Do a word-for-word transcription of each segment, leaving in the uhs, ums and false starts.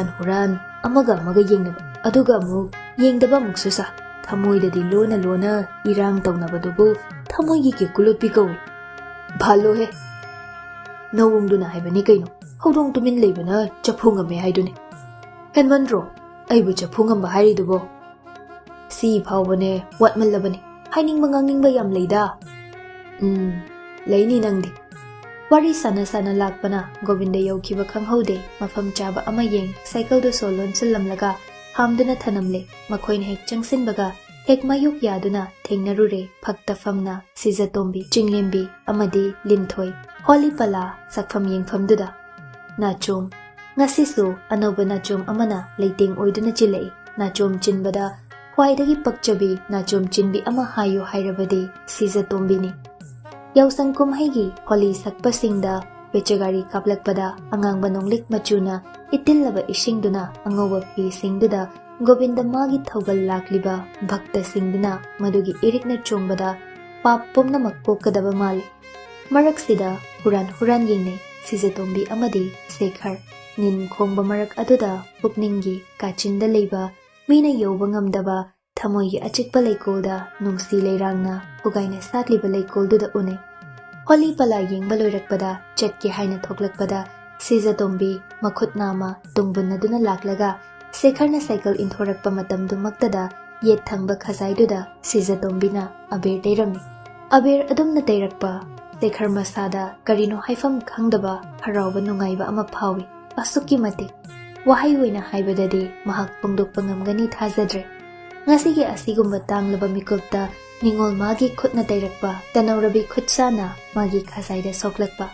ꯍꯨꯔꯥꯟ, ꯑꯃꯒ ꯑꯃꯒ ꯌꯦꯡꯅꯕ, ꯑꯗꯨꯒ ꯑꯃꯨꯛ ꯌꯦꯡꯗꯕ ꯑꯃꯨꯛꯁꯨ ꯁꯥ꯫ ꯊꯃꯣꯏꯗꯗꯤ ꯂꯣꯟꯅ ꯂꯣꯟꯅ ꯏꯔꯥꯡ ꯇꯧꯅꯕꯗꯨꯕꯨ ꯊꯃꯣꯏꯒꯤ ꯀꯦꯀꯨ ꯂꯣꯠꯄꯤ ꯀꯧꯏ꯫ ꯚꯥꯜꯂꯣꯍꯦ! ꯅꯧꯡꯗꯨꯅ ꯍꯥꯏꯕꯅꯤ ꯀꯩꯅꯣ꯫ ꯍꯧꯗꯣꯡ ꯇꯨꯃꯤꯟ ꯂꯩꯕꯅ ꯆꯐꯨ ꯉꯝꯃꯦ ꯍꯥꯏꯗꯨꯅꯤ꯫ ꯍꯦꯟꯃꯟꯗ꯭ꯔꯣ? ꯑꯩꯕꯨ ꯆꯐꯨ ꯉꯝꯕ ꯍꯥꯏꯔꯤꯗꯨꯕꯣ? ꯁꯤ ꯐꯥꯎꯕꯅꯦ ꯋꯥꯠꯃꯜꯂꯕꯅꯤ꯫ ꯍꯥꯏꯅꯤꯡꯕ ꯉꯥꯡꯅꯤꯡꯕ ꯌꯥꯝ ꯂꯩꯗ꯫ ꯎꯝ, ꯂꯩꯅꯤ ꯅꯪꯗꯤ꯫ ꯋꯥꯔꯤ ꯁꯥꯟꯅ ꯁꯥꯟꯅ ꯂꯥꯛꯄꯅ ꯒꯣꯕꯤꯟꯗ ꯌꯧꯈꯤꯕ ꯈꯪꯍꯧꯗꯦ꯫ ꯃꯐꯝ ꯆꯥꯕ ꯑꯃ ꯌꯦꯡ ꯁꯥꯏꯀꯜꯗꯨ ꯁꯣ ꯂꯣꯟꯁꯤꯜꯂꯝꯂꯒ ꯍꯥꯝꯗꯨꯅ ꯊꯅꯝꯂꯦ꯫ ꯃꯈꯣꯏꯅ ꯍꯦꯛ ꯆꯪꯁꯤꯟꯕꯒ ꯍꯦꯛ ꯃꯥꯌꯣꯛ ꯌꯥꯗꯨꯅ ꯊꯦꯡꯅꯔꯨꯔꯦ ꯐꯛꯇ ꯐꯝꯅ ꯁꯤꯖꯇꯣꯝꯕꯤ, ꯆꯤꯡꯂꯦꯝꯕꯤ ꯑꯃꯗꯤ ꯂꯤꯟꯊꯣꯏ꯫ ꯍꯣꯂꯤ ꯄꯂꯥ ꯁꯛꯐꯝ ꯌꯦꯡꯐꯝꯗꯨꯗ꯫ ꯅꯥꯆꯣꯝ꯫ ꯉꯁꯤꯁꯨ ꯑꯅꯧꯕ ꯅꯥꯆꯣꯝ ꯑꯃꯅ ꯂꯩꯇꯦꯡ ꯑꯣꯏꯗꯨꯅ ꯆꯤꯜꯂꯛꯏ꯫ ꯅꯥꯆꯣꯝ ꯆꯤꯟꯕꯗ ꯈ꯭ꯋꯥꯏꯗꯒꯤ ꯄꯛꯆꯕꯤ ꯅꯥꯆꯣꯝ ꯆꯤꯟꯕꯤ ꯑꯃ ꯍꯥꯏꯌꯨ ꯍꯥꯏꯔꯕꯗꯤ ꯁꯤꯖꯇꯣꯝꯕꯤꯅꯤ꯫ ꯌꯥꯎꯁꯪ ꯀꯨꯝꯍꯩꯒꯤ ꯍꯣꯂꯤ ꯁꯛꯄꯁꯤꯡꯗ ꯄꯦꯆꯒꯥꯔꯤ ꯀꯥꯞꯂꯛꯄꯗ ꯑꯉꯥꯡꯕ ꯅꯣꯡꯂꯤꯛ ꯃꯆꯨꯅ ꯏꯇꯤꯜꯂꯕ ꯏꯁꯤꯡꯗꯨꯅ ꯑꯉꯧꯕ ꯐꯤꯁꯤꯡꯗꯨꯗ ꯒꯣꯕꯤꯟꯗ ꯃꯥꯒꯤ ꯊꯧꯒꯜ ꯂꯥꯛꯂꯤꯕ ꯚꯛꯇꯁꯤꯡꯗꯨꯅ ꯃꯗꯨꯒꯤ ꯏꯔꯤꯛꯅ ꯆꯣꯡꯕꯗ ꯄꯥꯞ ꯄꯨꯝꯅꯃꯛ ꯀꯣꯛꯀꯗꯕ ꯃꯥꯜꯂꯤ꯫ ꯃꯔꯛꯁꯤꯗ ꯍꯨꯔꯥꯟ ꯍꯨꯔꯥꯟ ꯌꯦꯡꯅꯩ ꯁꯤꯖꯇꯣꯝꯕꯤ ꯑꯃꯗꯤ ꯁꯦꯈꯔ꯫ ꯅꯤꯟ ꯈꯣꯡꯕ ꯃꯔꯛ ꯑꯗꯨꯗ ꯄꯨꯛꯅꯤꯡꯒꯤ ꯀꯥꯆꯤꯟꯗ ꯂꯩꯕ ꯃꯤꯅ ꯌꯧꯕ ꯉꯝꯗꯕ ꯊꯃꯣꯏꯒꯤ ꯑꯆꯤꯛꯄ ꯂꯩꯀꯣꯜꯗ ꯅꯨꯡꯁꯤ ꯂꯩꯔꯥꯡꯅ ꯈꯨꯒꯥꯏꯅ ꯁꯥꯠꯂꯤꯕ ꯂꯩꯀꯣꯜꯗꯨꯗ ꯎꯅꯩ꯫ ꯍꯣꯂꯤ ꯄꯂꯥ ꯌꯦꯡꯕ ꯂꯣꯏꯔꯛꯄꯗ ꯆꯠꯀꯦ ꯍꯥꯏꯅ ꯊꯣꯛꯂꯛꯄꯗ ꯁꯤꯖꯇꯣꯝꯕꯤ ꯃꯈꯨꯠ ꯅꯥꯝꯃ ꯇꯨꯡꯕꯨꯟꯅꯗꯨꯅ ꯂꯥꯛꯂꯒ ꯁꯦꯈꯔꯅ ꯁꯥꯏꯀꯜ ꯏꯟꯊꯣꯔꯛꯄ ꯃꯇꯝꯗꯨꯃꯛꯇꯗ ꯌꯦꯠ ꯊꯪꯕ ꯈꯖꯥꯏꯗꯨꯗ ꯁꯤꯖꯇꯣꯝꯕꯤꯅ ꯑꯕꯦꯔ ꯇꯩꯔꯝꯃꯤ꯫ ꯑꯕꯦꯔ ꯑꯗꯨꯝꯅ ꯇꯩꯔꯛꯄ ꯁꯦꯈꯔ ꯃꯁꯥꯗ ꯀꯔꯤꯅꯣ ꯍꯥꯏꯐꯝ ꯈꯪꯗꯕ ꯍꯔꯥꯎꯕ ꯅꯨꯡꯉꯥꯏꯕ ꯑꯃ ꯐꯥꯎꯏ꯫ ꯑꯁꯨꯛꯀꯤ ꯃꯇꯤꯛ ꯋꯥꯍꯩ ꯑꯣꯏꯅ ꯍꯥꯏꯕꯗꯗꯤ ꯃꯍꯥꯛ ꯐꯣꯡꯗꯣꯛꯄ ꯉꯝꯒꯅꯤ ꯊꯥꯖꯗ꯭ꯔꯦ꯫ ꯉꯁꯤꯒꯤ ꯑꯁꯤꯒꯨꯝꯕ ꯇꯥꯡꯂꯕ ꯃꯤꯀꯨꯞꯇ ꯅꯤꯉꯣꯜ ꯃꯥꯒꯤ ꯈꯨꯠꯅ ꯇꯩꯔꯛꯄ ꯇꯅꯧꯔꯕꯤ ꯈꯨꯠꯁꯥꯅ ꯃꯥꯒꯤ ꯈꯖꯥꯏꯗ ꯁꯣꯛꯂꯛꯄ꯫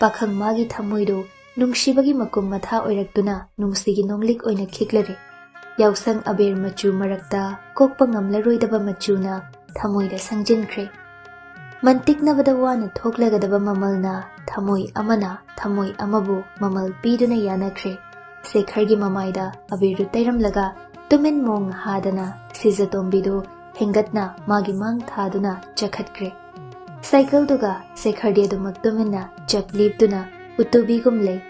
ꯄꯥꯈꯪ ꯃꯥꯒꯤ ꯊꯃꯣꯏꯗꯨ ꯅꯨꯡꯁꯤꯕꯒꯤ ꯃꯀꯨꯝ ꯃꯊꯥ ꯑꯣꯏꯔꯛꯇꯨꯅ ꯅꯨꯡꯁꯤꯒꯤ ꯅꯣꯡꯂꯤꯛ ꯑꯣꯏꯅ ꯈꯤꯛꯂꯔꯦ꯫ ꯌꯥꯎꯁꯪ ꯑꯕꯦꯔ ꯃꯆꯨ ꯃꯔꯛꯇ ꯀꯣꯛꯄ ꯉꯝꯂꯔꯣꯏꯗꯕ ꯃꯆꯨꯅ ꯊꯃꯣꯏꯗ ꯁꯪꯖꯤꯟꯈ꯭ꯔꯦ꯫ ꯃꯟꯇꯤꯛꯅꯕꯗ ꯋꯥꯅ ꯊꯣꯛꯂꯒꯗꯕ ꯃꯃꯜꯅ ꯊꯃꯣꯏ ꯑꯃꯅ ꯊꯃꯣꯏ ꯑꯃꯕꯨ ꯃꯃꯜ ꯄꯤꯗꯨꯅ ꯌꯥꯅꯈ꯭ꯔꯦ꯫ ꯁꯦꯈꯔꯒꯤ ꯃꯃꯥꯏꯗ ꯑꯕꯤꯔꯗꯨ ꯇꯩꯔꯝꯂꯒ ꯇꯨꯃꯤꯟ ꯃꯣꯡ ꯍꯥꯗꯅ ꯁꯤꯖꯇꯣꯝꯕꯤꯗꯨ ꯍꯦꯟꯒꯠꯅ ꯃꯥꯒꯤ ꯃꯥꯡ ꯊꯥꯗꯨꯅ ꯆꯠꯈꯠꯈ꯭ꯔꯦ꯫ ꯁꯥꯏꯀꯜꯗꯨꯒ ꯁꯦꯈꯔꯗꯤ ꯑꯗꯨꯃꯛ ꯇꯨꯃꯤꯟꯅ ꯆꯞ ꯂꯦꯞꯇꯨꯅ ꯎꯠꯇꯨꯕꯤꯒꯨꯝ ꯂꯩ꯫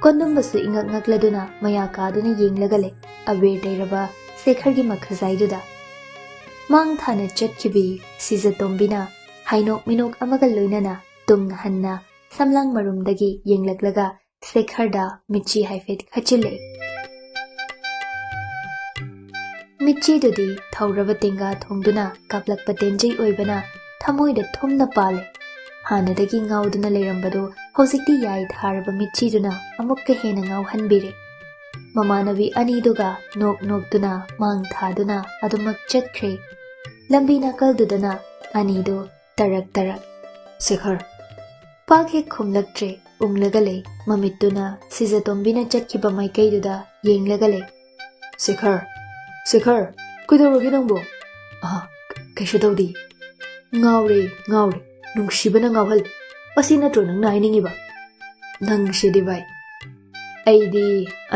ꯀꯣꯟꯗꯨꯝꯕꯁꯨ ꯏꯉꯛ ꯉꯛꯂꯗꯨꯅ ꯃꯌꯥ ꯀꯥꯗꯨꯅ ꯌꯦꯡꯂꯒ ꯂꯩ ꯑꯕꯦꯔ ꯇꯩꯔꯕ ꯁꯦꯈꯔꯒꯤ ꯃꯈꯖꯥꯏꯗꯨꯗ꯫ ꯃꯥꯡ ꯊꯥꯅ ꯆꯠꯈꯤꯕꯤ ꯁꯤꯖꯇꯣꯝꯕꯤꯅ ꯍꯥꯏꯅꯣꯛ ꯃꯤꯅꯣꯛ ꯑꯃꯒ ꯂꯣꯏꯅꯅ ꯇꯨꯡ ꯍꯟꯅ ꯁꯝꯂꯥꯡ ꯃꯔꯨꯝꯗꯒꯤ ꯌꯦꯡꯂꯛꯂꯒ ꯁꯦꯈꯔꯗ ꯃꯤꯠꯆꯤ ꯍꯥꯏꯐꯦꯠ ꯈꯠꯆꯤꯜꯂꯦ꯫ ꯃꯤꯠꯆꯤꯗꯨꯗꯤ ꯊꯧꯔꯕ ꯇꯦꯡꯒꯥ ꯊꯣꯡꯗꯨꯅ ꯀꯥꯞꯂꯛꯄ ꯇꯦꯟꯖꯩ ꯑꯣꯏꯕꯅ ꯊꯃꯣꯏꯗ ꯊꯨꯝꯅ ꯄꯥꯜꯂꯦ꯫ ꯍꯥꯟꯅꯗꯒꯤ ꯉꯥꯎꯗꯨꯅ ꯂꯩꯔꯝꯕꯗꯨ ꯍꯧꯖꯤꯛꯇꯤ ꯌꯥꯏ ꯊꯥꯔꯕ ꯃꯤꯠꯆꯤꯗꯨꯅ ꯑꯃꯨꯛꯀ ꯍꯦꯟꯅ ꯉꯥꯎꯍꯟꯕꯤꯔꯦ꯫ ꯃꯃꯥꯟꯅꯕꯤ ꯑꯅꯤꯗꯨꯒ ꯅꯣꯛ ꯅꯣꯛꯇꯨꯅ ꯃꯥꯡ ꯊꯥꯗꯨꯅ ꯑꯗꯨꯃꯛ ꯆꯠꯈ꯭ꯔꯦ꯫ ꯂꯝꯕꯤ ꯅꯥꯀꯜꯗꯨꯗꯅ ꯑꯅꯤꯗꯨ ꯇꯔꯛ ꯇꯔꯛ꯫ "ꯁꯦꯈꯔ!" ꯄꯥꯛ ꯍꯦꯛ ꯈꯨꯝꯂꯛꯇ꯭ꯔꯦ꯫ ꯎꯪꯂꯒ ꯂꯩ꯫ ꯃꯃꯤꯠꯇꯨꯅ ꯁꯤꯖꯇꯣꯝꯕꯤꯅ ꯆꯠꯈꯤꯕ ꯃꯥꯏꯀꯩꯗꯨꯗ ꯌꯦꯡꯂꯒ ꯂꯩ꯫ "ꯁꯦꯈꯔ! ꯁꯦꯈꯔ! ꯀꯩꯗꯧꯔꯒꯦ ꯅꯪꯕꯣ?" "ꯑꯍ, ꯀ-, ꯀꯩꯁꯨ ꯇꯧꯗꯦ꯫ ꯉꯥꯎꯔꯦ, ꯉꯥꯎꯔꯦ꯫ ꯅꯨꯡꯁꯤꯕꯅ ꯉꯥꯎꯍꯜꯂꯦ꯫ ꯑꯁꯤ ꯅꯠꯇ꯭ꯔꯣ ꯅꯪꯅ ꯍꯥꯏꯅꯤꯡꯉꯤꯕ?" "ꯅꯪꯁꯤꯗꯤ ꯚꯥꯏ꯫ ꯑꯩꯗꯤ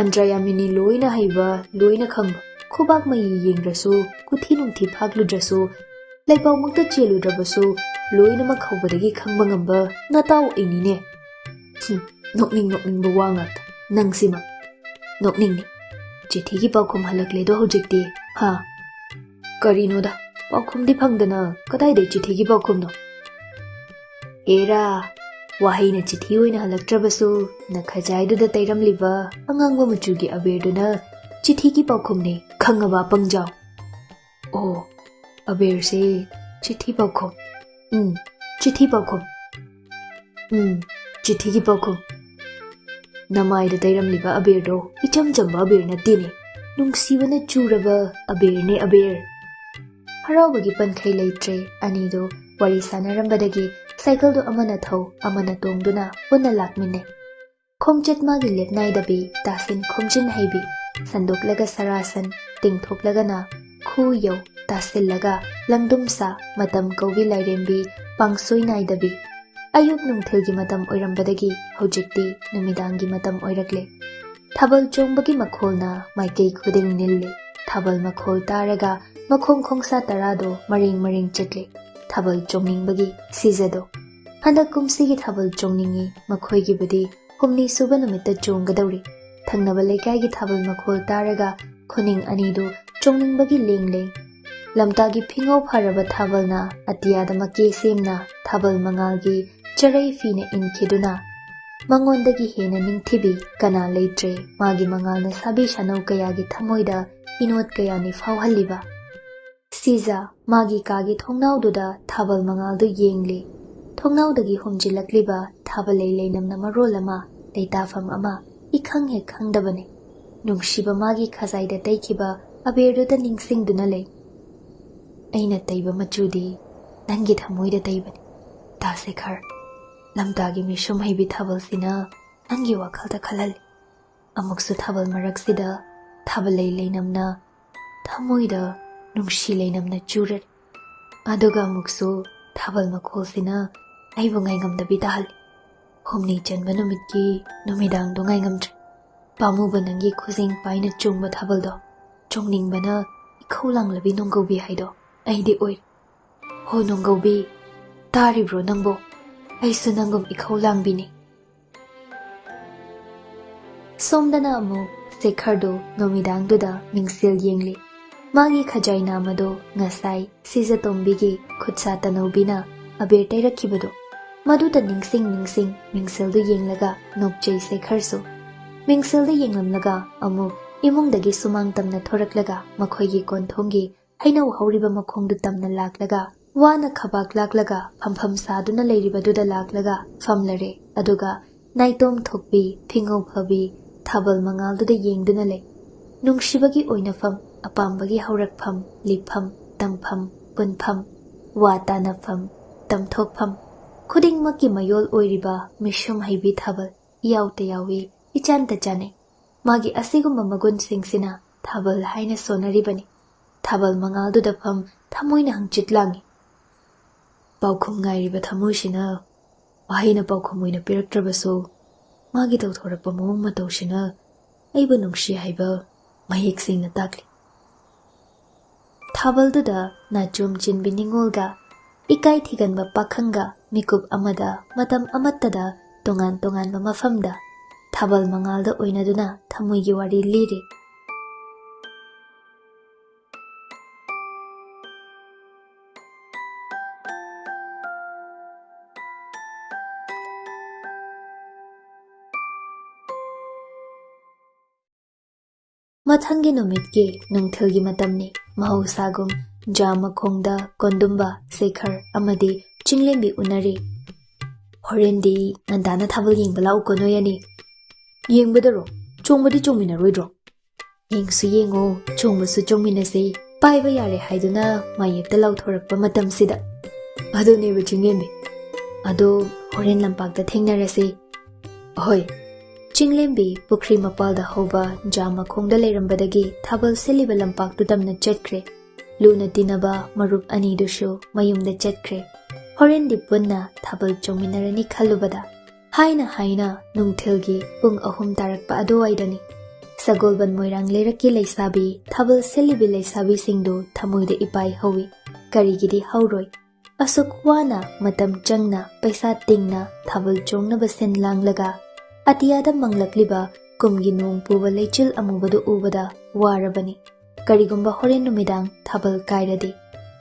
ꯑꯟꯇ꯭ꯔꯌꯥꯃꯤꯅꯤ ꯂꯣꯏꯅ ꯍꯩꯕ, ꯂꯣꯏꯅ ꯈꯪꯕ, ꯈꯨꯕꯥꯛ ꯃꯌꯤ ꯌꯦꯡꯗ꯭ꯔꯁꯨ, ꯀꯨꯊꯤ ꯅꯨꯡꯊꯤ ꯐꯥꯛꯂꯨꯗ꯭ꯔꯁꯨ, ꯂꯩꯄꯥꯎꯃꯛꯇ ꯆꯦꯜꯂꯨꯗ꯭ꯔꯕꯁꯨ ꯂꯣꯏꯅꯃꯛ ꯍꯧꯕꯗꯒꯤ ꯈꯪꯕ ꯉꯝꯕ ꯅꯇꯥꯎ ꯑꯩꯅꯤꯅꯦ꯫ ꯍꯨꯝ, ꯅꯣꯛꯅꯤꯡ ꯅꯣꯛꯅꯤꯡꯕ ꯋꯥ ꯉꯥꯛꯇ꯫ ꯅꯪꯁꯤꯃ ꯅꯣꯛꯅꯤꯡꯉꯤ꯫ ꯆꯤꯊꯤꯒꯤ ꯄꯥꯎꯈꯨꯝ ꯍꯜꯂꯛꯂꯦꯗꯣ ꯍꯧꯖꯤꯛꯇꯤ, ꯍꯥ?" "ꯀꯔꯤꯅꯣꯗ, ꯄꯥꯎꯈꯨꯝꯗꯤ ꯐꯪꯗꯅ ꯀꯗꯥꯏꯗꯩ ꯆꯤꯊꯤꯒꯤ ꯄꯥꯎꯈꯨꯝꯅꯣ?" "ꯑꯦꯔꯥ, ꯋꯥꯍꯩꯅ ꯆꯤꯊꯤ ꯑꯣꯏꯅ ꯍꯜꯂꯛꯇ꯭ꯔꯕꯁꯨ, ꯅꯈꯖꯥꯏꯗꯨꯗ ꯇꯩꯔꯝꯂꯤꯕ ꯑꯉꯥꯡꯕ ꯃꯆꯨꯒꯤ ꯑꯕꯦꯔꯗꯨꯅ ꯆꯤꯊꯤꯒꯤ ꯄꯥꯎꯈꯨꯝꯅꯤ, ꯈꯪꯉꯕ, ꯄꯪꯖꯥꯎ?" "ꯑꯣ, ꯑꯕꯦꯔꯁꯦ ꯆꯤꯊꯤ ꯄꯥꯎꯈꯨꯝ꯫ ꯎꯝ, ꯆꯤꯊꯤ ꯄꯥꯎꯈꯨꯝ꯫ ꯎꯝ, ꯆꯤꯊꯤꯒꯤ ꯄꯥꯎꯈꯨꯝ꯫ ꯅꯃꯥꯏꯗ ꯇꯩꯔꯝꯂꯤꯕ ꯑꯕꯦꯔꯗꯣ ꯏꯆꯝ ꯆꯝꯕ ꯑꯕꯦꯔ ꯅꯠꯇꯦꯅꯦ꯫ ꯅꯨꯡꯁꯤꯕꯅ ꯆꯨꯔꯕ ꯑꯕꯦꯔꯅꯦ, ꯑꯕꯦꯔ꯫" ꯍꯔꯥꯎꯕꯒꯤ ꯄꯟꯈꯩ ꯂꯩꯇ꯭ꯔꯦ꯫ ꯑꯅꯤꯗꯨ ꯋꯥꯔꯤ ꯁꯥꯟꯅꯔꯝꯕꯗꯒꯤ ꯁꯥꯏꯀꯜꯗꯨ ꯑꯃꯅ ꯊꯧ, ꯑꯃꯅ ꯇꯣꯡꯗꯨꯅ ꯄꯨꯟꯅ ꯂꯥꯛꯃꯤꯟꯅꯩ꯫ ꯈꯣꯡꯆꯠ ꯃꯥꯒꯤ ꯂꯦꯞꯅꯥꯏꯗꯕꯤ, ꯇꯥꯁꯤꯟ ꯈꯣꯝꯖꯤꯟ ꯍꯩꯕꯤ, ꯁꯟꯗꯣꯛꯂꯒ ꯁꯔꯥꯁꯟ, ꯇꯤꯡꯊꯣꯛꯂꯒꯅ ꯈꯨ ꯌꯧ, ꯇꯥꯁꯤꯜꯂꯒ ꯂꯪꯗꯨꯝꯁꯥ, ꯃꯇꯝ ꯀꯧꯕꯤ ꯂꯥꯏꯔꯦꯝꯕꯤ, ꯄꯥꯡꯁꯣꯏ ꯅꯥꯏꯗꯕꯤ꯫ ꯑꯌꯨꯛ ꯅꯨꯡꯊꯤꯜꯒꯤ ꯃꯇꯝ ꯑꯣꯏꯔꯝꯕꯗꯒꯤ ꯍꯧꯖꯤꯛꯇꯤ ꯅꯨꯃꯤꯗꯥꯡꯒꯤ ꯃꯇꯝ ꯑꯣꯏꯔꯛꯂꯦ꯫ ꯊꯥꯕꯜ ꯆꯣꯡꯕꯒꯤ ꯃꯈꯣꯜꯅ ꯃꯥꯏꯀꯩ ꯈꯨꯗꯤꯡ ꯅꯤꯜꯂꯦ꯫ ꯊꯥꯕꯜ ꯃꯈꯣꯜ ꯇꯥꯔꯒ ꯃꯈꯣꯡ ꯈꯣꯡꯁꯥ ꯇꯔꯥꯗꯣ ꯃꯔꯦꯡ ꯃꯔꯦꯡ ꯆꯠꯂꯦ꯫ ꯊꯥꯕꯜ ꯆꯣꯡꯅꯤꯡꯕꯒꯤ ꯁꯤꯖꯗꯣ꯫ ꯍꯟꯗꯛ ꯀꯨꯝꯁꯤꯒꯤ ꯊꯥꯕꯜ ꯆꯣꯡꯅꯤꯡꯉꯤ, ꯃꯈꯣꯏꯒꯤꯕꯨꯗꯤ ꯍꯨꯝꯅꯤ ꯁꯨꯕ ꯅꯨꯃꯤꯠꯇ ꯆꯣꯡꯒꯗꯧꯔꯤ꯫ ꯊꯪꯅꯕ ꯂꯩꯀꯥꯏꯒꯤ ꯊꯥꯕꯜ ꯃꯈꯣꯜ ꯇꯥꯔꯒ ꯈꯨꯅꯤꯡ ꯑꯅꯤꯗꯨ ꯆꯣꯡꯅꯤꯡꯕꯒꯤ ꯂꯦꯡ ꯂꯦꯡ꯫ ꯂꯝꯇꯥꯒꯤ ꯐꯤꯉꯧ ꯐꯔꯕ ꯊꯥꯕꯜꯅ ꯑꯇꯤꯌꯥꯗ ꯃꯀꯦ ꯁꯦꯝꯅ ꯊꯥꯕꯜ ꯃꯉꯥꯜꯒꯤ ꯆꯔꯩ ꯐꯤꯅ ꯏꯟꯈꯤꯗꯨꯅ ꯃꯉꯣꯟꯗꯒꯤ ꯍꯦꯟꯅ ꯅꯤꯡꯊꯤꯕꯤ ꯀꯅꯥ ꯂꯩꯇ꯭ꯔꯦ꯫ ꯃꯥꯒꯤ ꯃꯉꯥꯜꯅ ꯁꯥꯕꯤ ꯁꯥꯅꯧ ꯀꯌꯥꯒꯤ ꯊꯃꯣꯏꯗ ꯏꯅꯣꯠ ꯀꯌꯥꯅꯤ ꯐꯥꯎꯍꯜꯂꯤꯕ꯫ ꯁꯤꯖ ꯃꯥꯒꯤ ꯀꯥꯒꯤ ꯊꯣꯡꯅꯥꯎꯗꯨꯗ ꯊꯥꯕꯜ ꯃꯉꯥꯜꯗꯨ ꯌꯦꯡꯂꯤ꯫ ꯊꯣꯡꯅꯥꯎꯗꯒꯤ ꯍꯨꯝꯖꯤꯜꯂꯛꯂꯤꯕ ꯊꯥꯕꯜꯂꯩ ꯂꯩꯅꯝꯅ ꯃꯔꯣꯜ ꯑꯃ ꯂꯩꯇꯥꯐꯝ ꯑꯃ ꯏꯈꯪ ꯍꯦꯛ ꯈꯪꯗꯕꯅꯤ꯫ ꯅꯨꯡꯁꯤꯕ ꯃꯥꯒꯤ ꯈꯖꯥꯏꯗ ꯇꯩꯈꯤꯕ ꯑꯕꯦꯔꯗꯨꯗ ꯅꯤꯡꯁꯤꯡꯗꯨꯅ ꯂꯩ꯫ ꯑꯩꯅ ꯇꯩꯕ ꯃꯆꯨꯗꯤ ꯅꯪꯒꯤ ꯊꯃꯣꯏꯗ ꯇꯩꯕꯅꯤ꯫ ꯇꯥ ꯁꯦꯈꯔ, ꯂꯝꯇꯥꯒꯤ ꯃꯤꯁꯨꯝ ꯍꯩꯕꯤ ꯊꯥꯕꯜꯁꯤꯅ ꯅꯪꯒꯤ ꯋꯥꯈꯜꯗ ꯈꯜꯍꯜꯂꯤ꯫ ꯑꯃꯨꯛꯁꯨ ꯊꯥꯕꯜ ꯃꯔꯛꯁꯤꯗ ꯊꯥꯕꯜꯂꯩ ꯂꯩꯅꯝꯅ ꯊꯃꯣꯏꯗ ꯅꯨꯡꯁꯤ ꯂꯩꯅꯝꯅ ꯆꯨꯔꯔꯤ꯫ ꯑꯗꯨꯒ ꯑꯃꯨꯛꯁꯨ ꯊꯥꯕꯜ ꯃꯈꯣꯜꯁꯤꯅ ꯑꯩꯕꯨ ꯉꯥꯏꯉꯝꯗꯕꯤ ꯇꯥꯍꯜꯂꯤ꯫ ꯍꯨꯝꯅꯤ ꯆꯟꯕ ꯅꯨꯃꯤꯠꯀꯤ ꯅꯨꯃꯤꯗꯥꯡꯗꯣ ꯉꯥꯏꯉꯝꯗ꯭ꯔꯦ꯫ ꯄꯥꯝꯃꯨꯕ ꯅꯪꯒꯤ ꯈꯨꯖꯤꯡ ꯄꯥꯏꯅ ꯆꯣꯡꯕ ꯊꯥꯕꯜꯗꯣ, ꯆꯣꯡꯅꯤꯡꯕꯅ ꯏꯈꯧ ꯂꯥꯡꯂꯕꯤ ꯅꯣꯡꯒꯧꯕꯤ ꯍꯥꯏꯗꯣ ꯑꯩꯗꯤ ꯑꯣꯏꯔꯦ꯫ ꯍꯣ ꯅꯣꯡꯒꯧꯕꯤ, ꯇꯥꯔꯤꯕ꯭ꯔꯣ ꯅꯪꯕꯣ? ꯑꯩꯁꯨ ꯅꯪꯒꯨꯝ ꯏꯈꯧ ꯂꯥꯡꯕꯤꯅꯤ꯫ ꯁꯣꯝꯗꯅ ꯑꯃꯨꯛ ꯁꯦꯈꯔꯗꯨ ꯅꯨꯃꯤꯗꯥꯡꯗꯨꯗ ꯃꯤꯡꯁꯦꯜ ꯌꯦꯡꯂꯤ꯫ ꯃꯥꯒꯤ ꯈꯖꯥꯏ ꯅꯥꯝꯃꯗꯨ ꯉꯁꯥꯏ ꯁꯤꯖꯇꯣꯝꯕꯤꯒꯤ ꯈꯨꯠꯁꯥ ꯇꯅꯧꯕꯤꯅ ꯑꯕꯦꯔ ꯇꯩꯔꯛꯈꯤꯕꯗꯨ, ꯃꯗꯨꯗ ꯅꯤꯡꯁꯤꯡ ꯅꯤꯡꯁꯤꯡ ꯃꯤꯡꯁꯦꯜꯗꯨ ꯌꯦꯡꯂꯒ ꯅꯣꯛꯆꯩ ꯁꯦꯈꯔꯁꯨ꯫ ꯃꯤꯡꯁꯦꯜꯗ ꯌꯦꯡꯂꯝꯂꯒ ꯑꯃꯨꯛ ꯏꯃꯨꯡꯗꯒꯤ ꯁꯨꯃꯥꯡ ꯇꯝꯅ ꯊꯣꯔꯛꯂꯒ ꯃꯈꯣꯏꯒꯤ ꯀꯣꯟꯊꯣꯡꯒꯤ ꯍꯩꯅꯧ ꯍꯧꯔꯤꯕ ꯃꯈꯣꯡꯗꯨ ꯇꯝꯅ ꯂꯥꯛꯂꯒ ꯋꯥꯅ ꯈꯕꯥꯛ ꯂꯥꯛꯂꯒ ꯐꯝꯐꯝ ꯁꯥꯗꯨꯅ ꯂꯩꯔꯤꯕꯗꯨꯗ ꯂꯥꯛꯂꯒ ꯐꯝꯂꯔꯦ꯫ ꯑꯗꯨꯒ ꯅꯥꯏꯇꯣꯝ ꯊꯣꯛꯄꯤ, ꯐꯤꯉꯧ ꯐꯕꯤ, ꯊꯥꯕꯜ ꯃꯉꯥꯜꯗꯨꯗ ꯌꯦꯡꯗꯨꯅ ꯂꯩ꯫ ꯅꯨꯡꯁꯤꯕꯒꯤ ꯑꯣꯏꯅꯐꯝ, ꯑꯄꯥꯝꯕꯒꯤ ꯍꯧꯔꯛꯐꯝ, ꯂꯤꯐꯝ, ꯇꯝꯐꯝ, ꯄꯨꯟꯐꯝ, ꯋꯥ ꯇꯥꯅꯐꯝ, ꯇꯝꯊꯣꯛꯐꯝ, ꯈꯨꯗꯤꯡꯃꯛꯀꯤ ꯃꯌꯣꯜ ꯑꯣꯏꯔꯤꯕ ꯃꯤꯁꯨꯝ ꯍꯩꯕꯤ ꯊꯥꯕꯜ ꯏꯌꯥꯎꯇ ꯌꯥꯎꯏ, ꯏꯆꯥꯟꯇ ꯆꯥꯟꯅꯩ꯫ ꯃꯥꯒꯤ ꯑꯁꯤꯒꯨꯝꯕ ꯃꯒꯨꯟꯁꯤꯡꯁꯤꯅ ꯊꯥꯕꯜ ꯍꯥꯏꯅ ꯁꯣꯟꯅꯔꯤꯕꯅꯤ꯫ ꯊꯥꯕꯜ ꯃꯉꯥꯜꯗꯨꯗ ꯐꯝ ꯊꯃꯣꯏꯅ ꯍꯪꯆꯤꯠ ꯂꯥꯡꯏ꯫ ꯄꯥꯎꯈꯨꯝ ꯉꯥꯏꯔꯤꯕ ꯊꯃꯣꯏꯁꯤꯅ ꯋꯥꯍꯩꯅ ꯄꯥꯎꯈꯨꯝ ꯑꯣꯏꯅ ꯄꯤꯔꯛꯇ꯭ꯔꯕꯁꯨ, ꯃꯥꯒꯤ ꯇꯧꯊꯣꯔꯛꯄ ꯃꯑꯣꯡ ꯃꯇꯧꯁꯤꯅ ꯑꯩꯕꯨ ꯅꯨꯡꯁꯤ ꯍꯥꯏꯕ ꯃꯌꯦꯛ ꯁꯦꯡꯅ ꯇꯥꯛꯂꯤ꯫ ꯊꯥꯕꯜꯗꯨꯗ ꯅꯥꯆꯣꯝ ꯆꯤꯟꯕꯤ ꯅꯤꯉꯣꯜꯒ ꯏꯀꯥꯏ ꯊꯤꯒꯟꯕ ꯄꯥꯈꯪꯒ ꯃꯤꯀꯨꯞ ꯑꯃꯗ ꯃꯇꯝ ꯑꯃꯠꯇꯗ ꯇꯣꯉꯥꯟ ꯇꯣꯉꯥꯟꯕ ꯃꯐꯝꯗ ꯊꯥꯕꯜ ꯃꯉꯥꯜꯗ ꯑꯣꯏꯅꯗꯨꯅ ꯊꯃꯣꯏꯒꯤ ꯋꯥꯔꯤ ꯂꯤꯔꯤ꯫ ꯃꯊꯪꯒꯤ ꯅꯨꯃꯤꯠꯀꯤ ꯅꯨꯡꯊꯤꯜꯒꯤ ꯃꯇꯝꯅꯤ꯫ ꯃꯍꯧꯁꯥꯒꯨꯝ ꯖꯥ ꯃꯈꯣꯡꯗ ꯀꯣꯟꯗꯨꯝꯕ, ꯁꯦꯈꯔ ꯑꯃꯗꯤ ꯆꯤꯡꯂꯦꯝꯕꯤ ꯎꯅꯔꯤ꯫ "ꯍꯣꯔꯦꯟꯗꯤ ꯉꯟꯇꯥꯅ ꯊꯥꯕꯜ ꯌꯦꯡꯕ ꯂꯥꯛꯎꯀꯣ ꯅꯣꯏ ꯑꯅꯤ꯫" "ꯌꯦꯡꯕꯗꯔꯣ? ꯆꯣꯡꯕꯗꯤ ꯆꯣꯡꯃꯤꯟꯅꯔꯣꯏꯗ꯭ꯔꯣ?" "ꯌꯦꯡꯁꯨ ꯌꯦꯡꯉꯣ, ꯆꯣꯡꯕꯁꯨ ꯆꯣꯡꯃꯤꯟꯅꯁꯦ, ꯄꯥꯏꯕ ꯌꯥꯔꯦ ꯍꯥꯏꯗꯨꯅ ꯃꯥꯌꯦꯞꯇ ꯂꯥꯎꯊꯣꯔꯛꯄ ꯃꯇꯝꯁꯤꯗ꯫" "ꯑꯗꯨꯅꯦꯕ ꯆꯤꯡꯂꯦꯝꯕꯤ꯫ ꯑꯗꯣ ꯍꯣꯔꯦꯟ ꯂꯝꯄꯥꯛꯇ ꯊꯦꯡꯅꯔꯁꯦ꯫" "ꯍꯣꯏ꯫" ꯆꯤꯡꯂꯦꯝꯕꯤ ꯄꯨꯈ꯭ꯔꯤ ꯃꯄꯥꯜꯗ ꯍꯧꯕ ꯖꯥ ꯃꯈꯣꯡꯗ ꯂꯩꯔꯝꯕꯗꯒꯤ ꯊꯥꯕꯜ ꯁꯤꯜꯂꯤꯕ ꯂꯝꯄꯥꯛꯇꯨ ꯇꯝꯅ ꯆꯠꯈ꯭ꯔꯦ꯫ ꯂꯨꯅ ꯇꯤꯟꯅꯕ ꯃꯔꯨꯞ ꯑꯅꯤꯗꯨꯁꯨ ꯃꯌꯨꯝꯗ ꯆꯠꯈ꯭ꯔꯦ꯫ ꯍꯣꯔꯦꯟꯗꯤ ꯄꯨꯟꯅ ꯊꯥꯕꯜ ꯆꯣꯡꯃꯤꯟꯅꯔꯅꯤ ꯈꯜꯂꯨꯕꯗ ꯍꯥꯏꯅ ꯍꯥꯏꯅ ꯅꯨꯡꯊꯤꯜꯒꯤ ꯄꯨꯡ ꯑꯍꯨꯝ ꯇꯥꯔꯛꯄ ꯑꯗꯨꯋꯥꯏꯗꯅꯤ꯫ ꯁꯒꯣꯜꯕꯟ ꯃꯣꯏꯔꯥꯡ ꯂꯩꯔꯛꯀꯤ ꯂꯩꯁꯥꯕꯤ ꯊꯥꯕꯜ ꯁꯤꯜꯂꯤꯕꯤ ꯂꯩꯁꯥꯕꯤꯁꯤꯡꯗꯨ ꯊꯃꯣꯏꯗ ꯏꯄꯥꯏ ꯍꯧꯏ꯫ ꯀꯔꯤꯒꯤꯗꯤ ꯍꯧꯔꯣꯏ? ꯑꯁꯨꯛ ꯋꯥꯅ ꯃꯇꯝ ꯆꯪꯅ ꯄꯩꯁꯥ ꯇꯤꯡꯅ ꯊꯥꯕꯜ ꯆꯣꯡꯅꯕ ꯁꯤꯟ ꯂꯥꯡꯂꯒ ꯑꯇꯤꯌꯥꯗ ꯃꯪꯂꯛꯂꯤꯕ ꯀꯨꯝꯒꯤ ꯅꯣꯡ ꯄꯨꯕ ꯂꯩꯆꯤꯜ ꯑꯃꯨꯕꯗꯨ ꯎꯕꯗ ꯋꯥꯔꯕꯅꯤ꯫ ꯀꯔꯤꯒꯨꯝꯕ ꯍꯣꯔꯦꯟ ꯅꯨꯃꯤꯗꯥꯡ ꯊꯥꯕꯜ ꯀꯥꯏꯔꯗꯤ?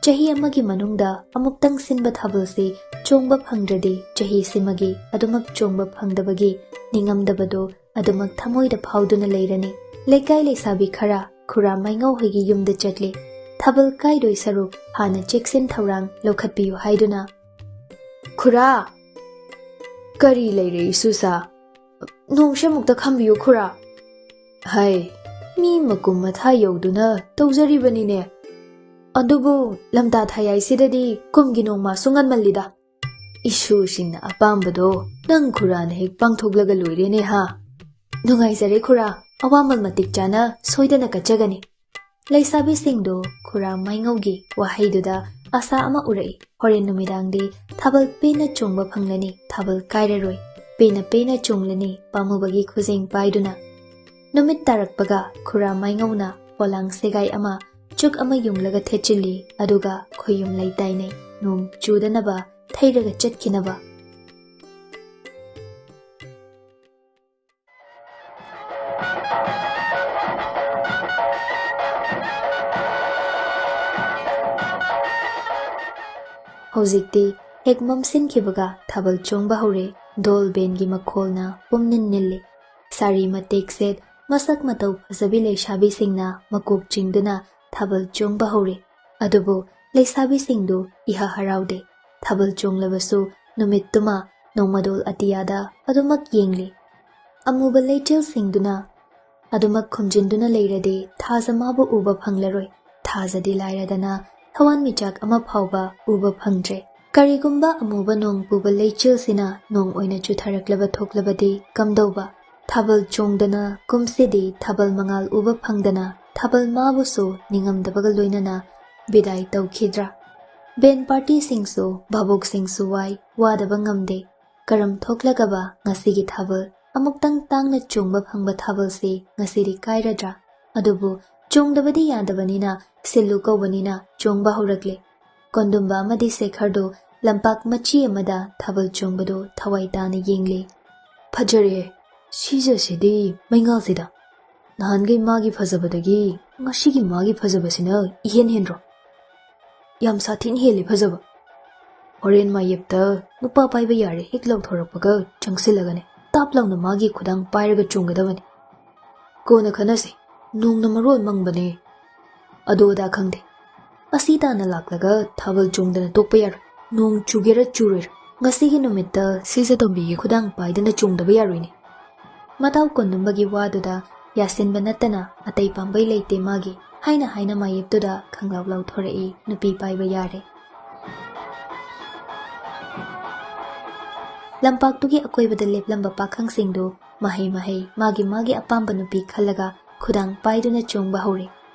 ꯆꯍꯤ ꯑꯃꯒꯤ ꯃꯅꯨꯡꯗ ꯑꯃꯨꯛꯇꯪ ꯁꯤꯟꯕ ꯊꯥꯕꯜꯁꯤ ꯆꯣꯡꯕ ꯐꯪꯗ꯭ꯔꯗꯤ ꯆꯍꯤꯁꯤꯃꯒꯤ ꯑꯗꯨꯃꯛ ꯆꯣꯡꯕ ꯐꯪꯗꯕꯒꯤ ꯅꯤꯡꯉꯝꯗꯕꯗꯨ ꯑꯗꯨꯃꯛ ꯊꯃꯣꯏꯗ ꯐꯥꯎꯗꯨꯅ ꯂꯩꯔꯅꯤ꯫ ꯂꯩꯀꯥꯏ ꯂꯩꯁꯥꯕꯤ ꯈꯔ ꯈꯨꯔꯥ ꯃꯥꯏꯉꯧ ꯍꯣꯏꯒꯤ ꯌꯨꯝꯗ ꯆꯠꯂꯤ꯫ ꯊꯥꯕꯜ ꯀꯥꯏꯗꯣꯏ ꯁꯔꯨꯛ ꯍꯥꯟꯅ ꯆꯦꯛꯁꯤꯟ ꯊꯧꯔꯥꯡ ꯂꯧꯈꯠꯄꯤꯌꯨ ꯍꯥꯏꯗꯨꯅ꯫ "ꯈꯨꯔꯥ!" "ꯀꯔꯤ ꯂꯩꯔꯦ ꯏꯁꯨꯁꯥ?" "ꯅꯣꯡꯁꯦ ꯑꯃꯨꯛꯇ ꯈꯝꯕꯤꯌꯨ ꯈꯨꯔꯥ꯫" "ꯍꯥꯏ, ꯃꯤ ꯃꯀꯨꯝ ꯃꯊꯥ ꯌꯧꯗꯨꯅ ꯇꯧꯖꯔꯤꯕꯅꯤꯅꯦ꯫ ꯑꯗꯨꯕꯨ ꯂꯝꯇꯥ ꯊꯥꯌꯥꯏꯁꯤꯗꯗꯤ ꯀꯨꯝꯒꯤ ꯅꯣꯡꯃꯥꯁꯨ ꯉꯟꯃꯜꯂꯤꯗ꯫ ꯏꯁꯨꯁꯤꯡꯅ ꯑꯄꯥꯝꯕꯗꯣ ꯅꯪ ꯈꯨꯔꯥꯅ ꯍꯦꯛ ꯄꯥꯡꯊꯣꯛꯂꯒ ꯂꯣꯏꯔꯦꯅꯦ ꯍꯥ?" "ꯅꯨꯡꯉꯥꯏꯖꯔꯦ ꯈꯨꯔꯥ, ꯑꯋꯥꯃꯜ ꯃꯇꯤꯛ ꯆꯥꯅ ꯁꯣꯏꯗꯅ ꯀꯠꯆꯒꯅꯤ꯫" ꯂꯩꯁꯥꯕꯤꯁꯤꯡꯗꯨ ꯈꯨꯔꯥ ꯃꯥꯏꯉꯧꯒꯤ ꯋꯥꯍꯩꯗꯨꯗ ꯑꯁꯥ ꯑꯃ ꯎꯔꯛꯏ꯫ ꯍꯣꯔꯦꯟ ꯅꯨꯃꯤꯗꯥꯡꯗꯤ ꯊꯥꯕꯜ ꯄꯦꯟꯅ ꯆꯣꯡꯕ ꯐꯪꯂꯅꯤ, ꯊꯥꯕꯜ ꯀꯥꯏꯔꯔꯣꯏ, ꯄꯦꯟꯅ ꯄꯦꯟꯅ ꯆꯣꯡꯂꯅꯤ ꯄꯥꯝꯃꯨꯕꯒꯤ ꯈꯨꯖꯦꯡ ꯄꯥꯏꯗꯨꯅ꯫ ꯅꯨꯃꯤꯠ ꯇꯥꯔꯛꯄꯒ ꯈꯨꯔꯥ ꯃꯥꯏꯉꯧꯅ ꯄꯣꯂꯥꯡ ꯁꯦꯒꯥꯏ ꯑꯃ ꯆꯨꯛ ꯑꯃ ꯌꯨꯡꯂꯒ ꯊꯦꯠꯆꯤꯜꯂꯤ, ꯑꯗꯨꯒ ꯈꯣꯌꯨꯝ ꯂꯩ ꯇꯥꯏꯅꯩ꯫ ꯅꯣꯡ ꯆꯨꯗꯅꯕ ꯊꯩꯔꯒ ꯆꯠꯈꯤꯅꯕ꯫ ꯍꯧꯖꯤꯛꯇꯤ ꯍꯦꯛ ꯃꯝꯁꯤꯟꯈꯤꯕꯒ ꯊꯥꯕꯜ ꯆꯣꯡꯕ ꯍꯧꯔꯦ꯫ ꯙꯣꯜ ꯕꯦꯟꯒꯤ ꯃꯈꯣꯜꯅ ꯄꯨꯝꯅꯤꯜ ꯅꯤꯜꯂꯤ꯫ ꯁꯥꯔꯤ ꯃꯇꯦꯛ ꯁꯦꯠ, ꯃꯁꯛ ꯃꯇꯧ ꯐꯖꯕꯤ ꯂꯩꯁꯥꯕꯤꯁꯤꯡꯅ ꯃꯀꯣꯛ ꯆꯤꯡꯗꯨꯅ ꯊꯥꯕꯜ ꯆꯣꯡꯕ ꯍꯧꯔꯦ꯫ ꯑꯗꯨꯕꯨ ꯂꯩꯁꯥꯕꯤꯁꯤꯡꯗꯨ ꯏꯍ ꯍꯔꯥꯎꯗꯦ꯫ ꯊꯥꯕꯜ ꯆꯣꯡꯂꯕꯁꯨ ꯅꯨꯃꯤꯠꯇꯨꯃ ꯅꯣꯡꯃꯗꯣꯜ ꯑꯇꯤꯌꯥꯗ ꯑꯗꯨꯃꯛ ꯌꯦꯡꯂꯤ꯫ ꯑꯃꯨꯕ ꯂꯩꯆꯤꯜꯁꯤꯡꯗꯨꯅ ꯑꯗꯨꯃꯛ ꯈꯨꯝꯖꯤꯟꯗꯨꯅ ꯂꯩꯔꯗꯤ ꯊꯥꯖ ꯃꯥꯕꯨ ꯎꯕ ꯐꯪꯂꯔꯣꯏ꯫ ꯊꯥꯖꯗꯤ ꯂꯥꯏꯔꯗꯅ ꯊꯋꯥꯟꯃꯤꯆꯥꯛ ꯑꯃ ꯐꯥꯎꯕ ꯎꯕ ꯐꯪꯗ꯭ꯔꯦ꯫ ꯀꯔꯤꯒꯨꯝꯕ ꯑꯃꯨꯕ ꯅꯣꯡ ꯄꯨꯕ ꯂꯩꯆꯤꯜꯁꯤꯅ ꯅꯣꯡ ꯑꯣꯏꯅ ꯆꯨꯊꯔꯛꯂꯕ ꯊꯣꯛꯂꯕꯗꯤ ꯀꯝꯗꯧꯕ? ꯊꯥꯕꯜ ꯆꯣꯡꯗꯅ ꯀꯨꯝꯁꯤꯗꯤ ꯊꯥꯕꯜ ꯃꯉꯥꯜ ꯎꯕ ꯐꯪꯗꯅ ꯊꯥꯕꯜ ꯃꯥꯕꯨꯁꯨ ꯅꯤꯡꯉꯝꯗꯕꯒ ꯂꯣꯏꯅꯅ ꯕꯤꯗꯥꯏ ꯇꯧꯈꯤꯗ꯭ꯔꯥ? ꯕꯦꯟ ꯄꯥꯔꯇꯤꯁꯤꯡꯁꯨ ꯚꯥꯕꯣꯛꯁꯤꯡꯁꯨ ꯋꯥꯏ, ꯋꯥꯗꯕ ꯉꯝꯗꯦ꯫ ꯀꯔꯝ ꯊꯣꯛꯂꯒꯕ ꯉꯁꯤꯒꯤ ꯊꯥꯕꯜ, ꯑꯃꯨꯛꯇꯪ ꯇꯥꯡꯅ ꯆꯣꯡꯕ ꯐꯪꯕ ꯊꯥꯕꯜꯁꯤ ꯉꯁꯤꯗꯤ ꯀꯥꯏꯔꯗ꯭ꯔꯥ? ꯑꯗꯨꯕꯨ ꯆꯣꯡꯗꯕꯗꯤ ꯌꯥꯗꯕꯅꯤꯅ, ꯁꯤꯜꯂꯨ ꯀꯧꯕꯅꯤꯅ ꯆꯣꯡꯕ ꯍꯧꯔꯛꯂꯦ꯫ ꯀꯣꯟꯗꯨꯝꯕ ꯑꯃꯗꯤ ꯁꯦꯈꯔꯗꯨ ꯂꯝꯄꯥꯛ ꯃꯆꯤ ꯑꯃꯗ ꯊꯥꯕꯜ ꯆꯣꯡꯕꯗꯨ ꯊꯋꯥꯏ ꯇꯥꯅ ꯌꯦꯡꯂꯤ꯫ "ꯐꯖꯔꯦꯍꯦ, ꯁꯤꯖꯁꯤꯗꯤ ꯃꯩꯉꯥꯜꯁꯤꯗ꯫ ꯅꯍꯥꯟꯈꯩ ꯃꯥꯒꯤ ꯐꯖꯕꯗꯒꯤ ꯉꯁꯤꯒꯤ ꯃꯥꯒꯤ ꯐꯖꯕꯁꯤꯅ ꯏꯍꯦꯟ ꯍꯦꯟꯗ꯭ꯔꯣ? ꯌꯥꯝ ꯁꯥꯊꯤꯅ ꯍꯦꯜꯂꯤ ꯐꯖꯕ꯫ ꯍꯣꯔꯦꯟ ꯃꯥꯌꯦꯞꯇ ꯅꯨꯄꯥ ꯄꯥꯏꯕ ꯌꯥꯔꯦ ꯍꯦꯛ ꯂꯥꯎꯊꯣꯔꯛꯄꯒ ꯆꯪꯁꯤꯜꯂꯒꯅꯦ, ꯇꯥꯞ ꯂꯥꯎꯅ ꯃꯥꯒꯤ ꯈꯨꯗꯥꯡ ꯄꯥꯏꯔꯒ ꯆꯣꯡꯒꯗꯕꯅꯤ꯫ ꯀꯣꯟꯅ ꯈꯟꯅꯁꯦ, ꯅꯣꯡꯅ ꯃꯔꯣꯜ ꯃꯪꯕꯅꯦ꯫ ꯑꯗꯨ ꯑꯗꯥ ꯈꯪꯗꯦ, ꯑꯁꯤ ꯇꯥꯅ ꯂꯥꯛꯂꯒ ꯊꯥꯕꯜ ꯆꯣꯡꯗꯅ ꯇꯣꯛꯄ ꯌꯥꯔꯣꯏ꯫ ꯅꯣꯡ ꯆꯨꯒꯦꯔꯥ ꯆꯨꯔꯣꯏꯔꯥ, ꯉꯁꯤꯒꯤ ꯅꯨꯃꯤꯠꯇ ꯁꯤꯖꯇꯣꯝꯕꯤꯒꯤ ꯈꯨꯗꯥꯡ ꯄꯥꯏꯗꯅ ꯆꯣꯡꯗꯕ ꯌꯥꯔꯣꯏꯅꯦ꯫" ꯃꯇꯥꯎ ꯀꯣꯟꯗꯨꯝꯕꯒꯤ ꯋꯥꯗꯨꯗ ꯌꯥꯁꯤꯟꯕ ꯅꯠꯇꯅ ꯑꯇꯩ ꯄꯥꯝꯕꯩ ꯂꯩꯇꯦ ꯃꯥꯒꯤ꯫ ꯍꯥꯏꯅ ꯍꯥꯏꯅ ꯃꯥꯌꯦꯞꯇꯨꯗ ꯈꯪꯂꯥꯎ ꯂꯥꯎꯊꯣꯔꯛꯏ, ꯅꯨꯄꯤ ꯄꯥꯏꯕ ꯌꯥꯔꯦ꯫ ꯂꯝꯄꯥꯛꯇꯨꯒꯤ ꯑꯀꯣꯏꯕꯗ ꯂꯦꯞꯂꯝꯕ ꯄꯥꯈꯪꯁꯤꯡꯗꯨ ꯃꯍꯩ ꯃꯍꯩ ꯃꯥꯒꯤ ꯃꯥꯒꯤ ꯑꯄꯥꯝꯕ ꯅꯨꯄꯤ ꯈꯜꯂꯒ ꯈꯨꯗꯥꯡ ꯄꯥꯏꯗꯨꯅ ꯆꯣꯡꯕ ꯍꯧꯔꯦ꯫